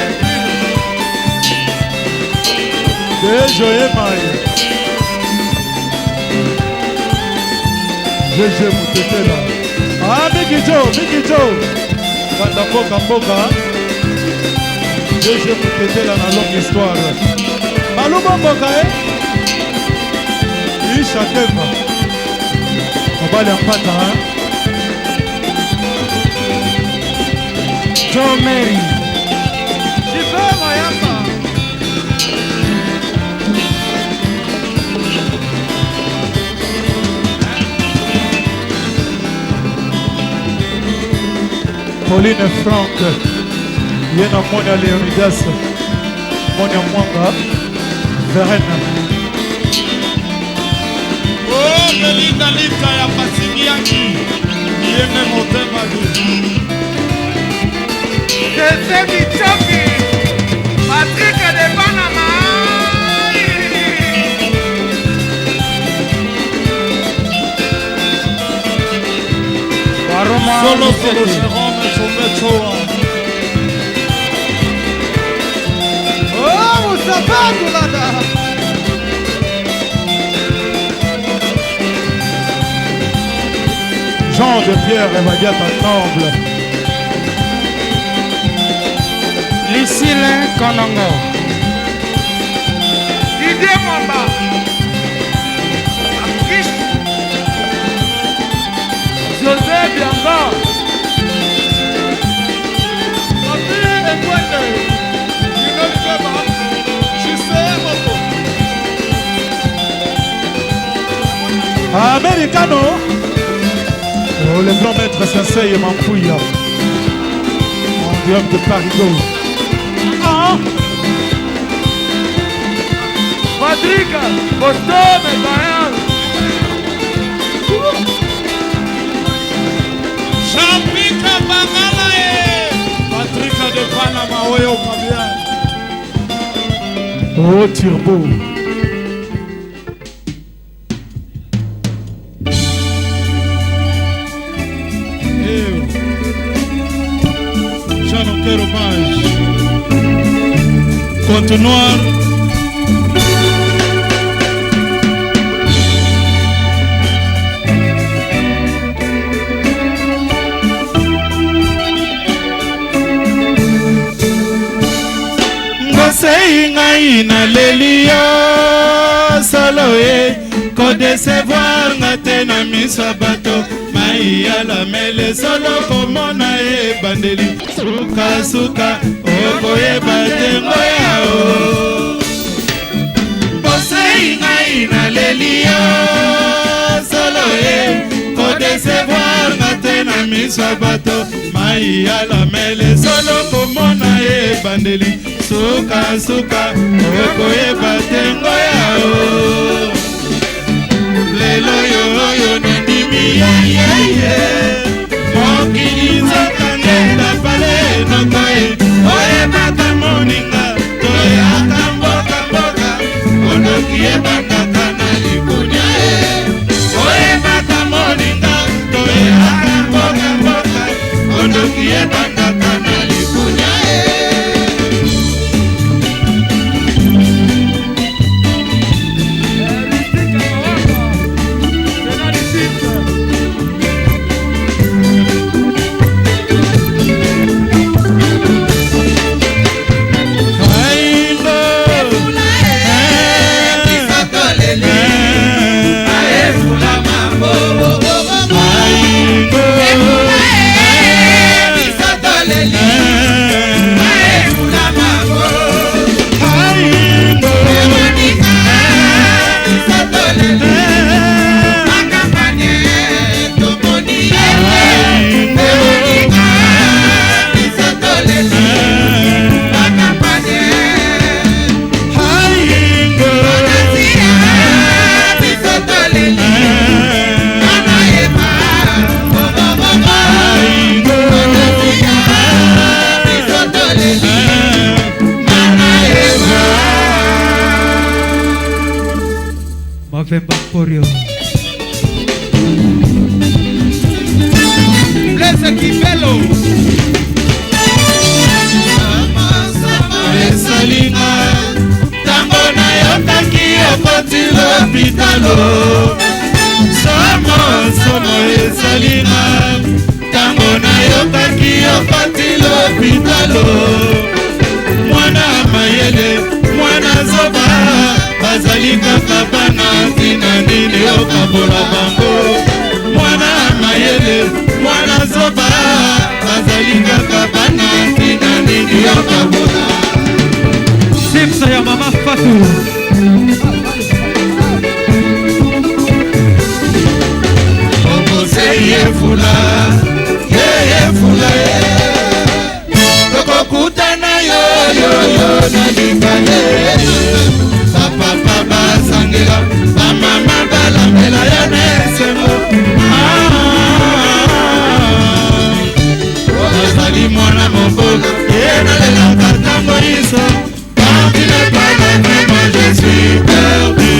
Dejo Emaï. GG Moutetela. Ah, Miki Joe, Miki Joe. Kanda mboka mboka. GG Moutetela na longue histoire. Maluba mboka eh. Isha Kemba. Mobali ya mpata hein. Joe Mary. Jife Mayamba. Pauline Frank. Ye na moni ya Leonidas. Moni ya Mwanga. Verena. Oh, Belinda Lita ya Pasingi Yangi. Yeme motema du. José Michoki. Patrick de Panama. Waroma Solo Solo Lutete. Jérôme Chombe Choa. Oh, Moustapha Toulanda. Jean de Pierre Evadiata Temble. Lucille Konongo. Didier Mwamba. Akish. José Bianga. Papi Ekwende. Gino Likeba. Jise Moko. Americano. Oh, le grand maître Sensei Mampouya. En direct de Parigo. Ah! Patrick Costume Bayan. Jean-Pika Bangala eh. Patrick de Panama oyo Fabien. Oh, Turbo. Eh. Jean Onker hommage. Compte noir. Ngosei ngai naleli yo solo ye kodecevoir nga te na miso ya bato mai ya lamele solo komona ye ebandeli sukasuka okoyeba te ngoya o bosei ngai naleli yo solo ye kodecevoir nga te na miso ya bato mai ya lamele solo komona ye ebandeli. ebandeli, sukasuka okoyeba te ngoya o. Lelo yo oyo nandimi yeyeye, mokili nzoka nde tapale noko ye, oyebaka moninga toyaka mboka mboka, ondoki ebandaka na likunya ye, oyebaka moninga toyaka mboka mboka, ondoki ebandaka na likunya ye. Mavemba Mporio. Blaise Kibelo. Esalinga ntango nayokaki okoti lopitalo, somo somo esalinga ntango nayokaki okoti lopitalo, mwana mayele mwana zoba bazali kaka bana, ntina nini okabola bango, mwana mayele mwana zoba bazali kaka bana, ntina nini okabola. Simsa ya mama Fatou. Okose yefula yefula ye, tokokutana yo yo yo na libale, bapapa basangela bamama balambela yo na esengo, ozali mwana mobola ye nalelaka ntango nyonso. Quand tu n'es pas là, vraiment je suis perdu.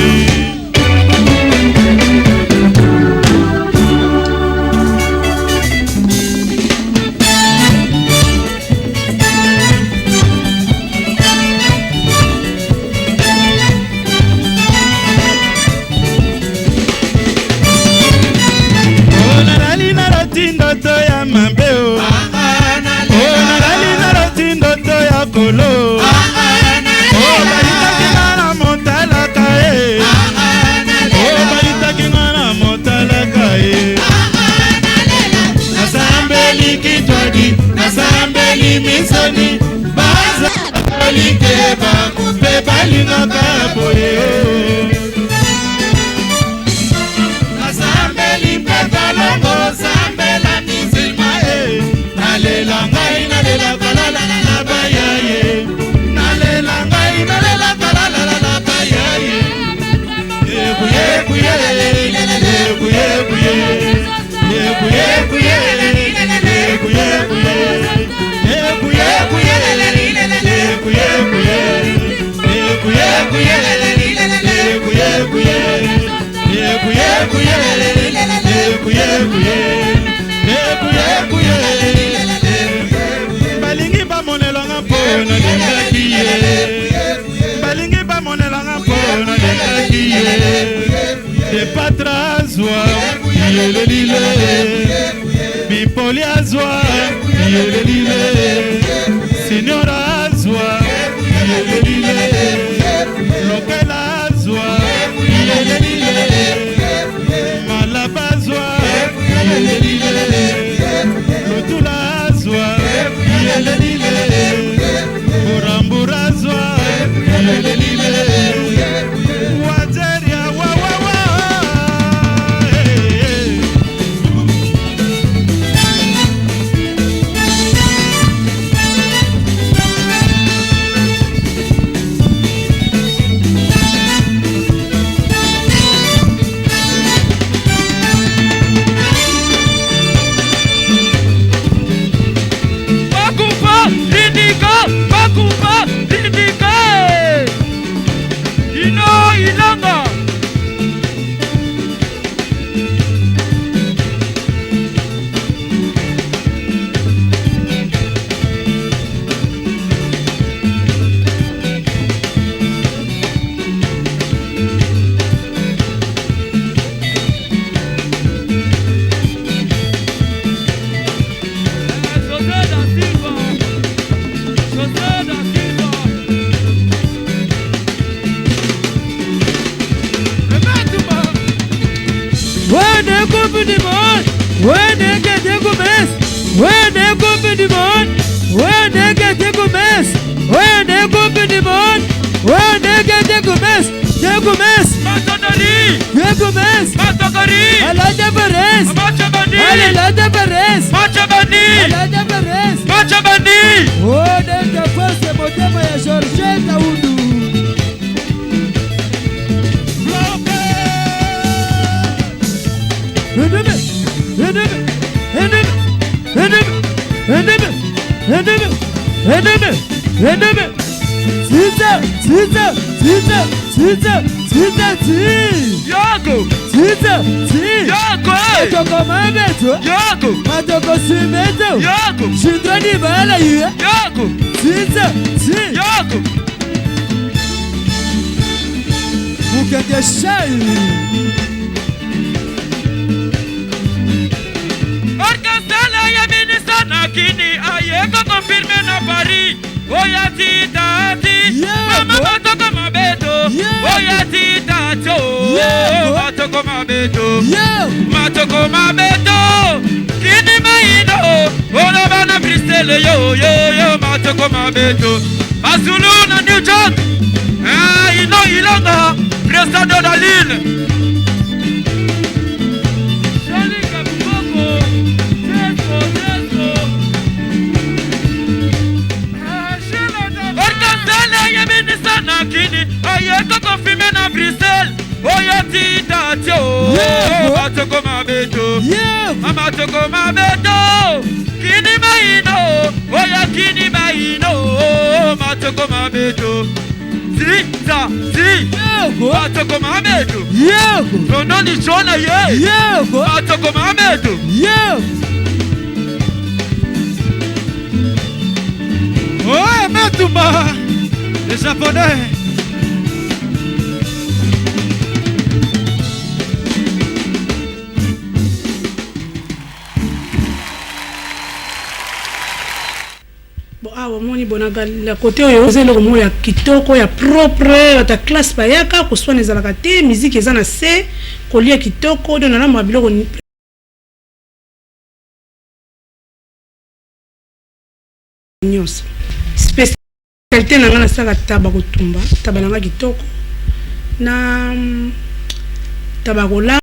Nalali naloti ndoto ya mabe o, nalali naloti ndoto ya kolo, balitaki nga na motalaka ye, balitaki nga na motalaka ye, nasambeli kitwadi, nasambeli misoni, bazali bango mpe balingaka boye, nasambeli mpe balongo sambela misilma ye, nalela ngai nalelaka lalalala baya ye, nalela ngai nalelaka lalalala baya ye, yekuye yekuye yekuye yekuye yekuye yekuye yekuye yekuye. Balingi bamonelanga mpo nalingaki ye, balingi bamonelanga mpo nalingaki ye, epatra azwa yelelile, bipoli azwa yelelile, signora azwa yelelile, lokela azwa yelelile, malaba azwa yelelile, lutula azwa yelelile, burambura azwa yelelile, wajeria wa wa wa. Endeme. Endeme. Endeme. Tita, tita, tita, tita, tita, ti. Yoko. Tita, ti. Yoko. Matoko mabeto. Yoko. Matoko simeto. Yoko. Shindoni bala ye. Yoko. Tita, ti. Yoko. Mukende shai. Orchestre ya ministre na kini ayeko confirme na Paris. Oya tita ti. Mama matoko mabeto. Oya tita to. Matoko mabeto. Matoko mabeto. Kini maino. Ola bana Bristol yo yo yo matoko mabeto. Azulu na New York. Ah ino ilonga. Président de la Lille. Ayeko confirme na Bruxelles. Oya tita tio. Matoko mabeto. Matoko mabeto. Kini maino. Oya kini maino. Matoko mabeto. Tita ti. Matoko mabeto. Tononi chona ye. Matoko mabeto. Ouais, Metumba, les Japonais. Bon awa omoni bonaka la kote oyo eza eloko moko ya kitoko ya propre, bato ya classe bayaka koswana ezalaka te, miziki eza na se, kolia kitoko, donc nalambaka biloko nyonso. Spécialité na nga nasalaka taba kotumba, taba na nga kitoko na taba kolamba.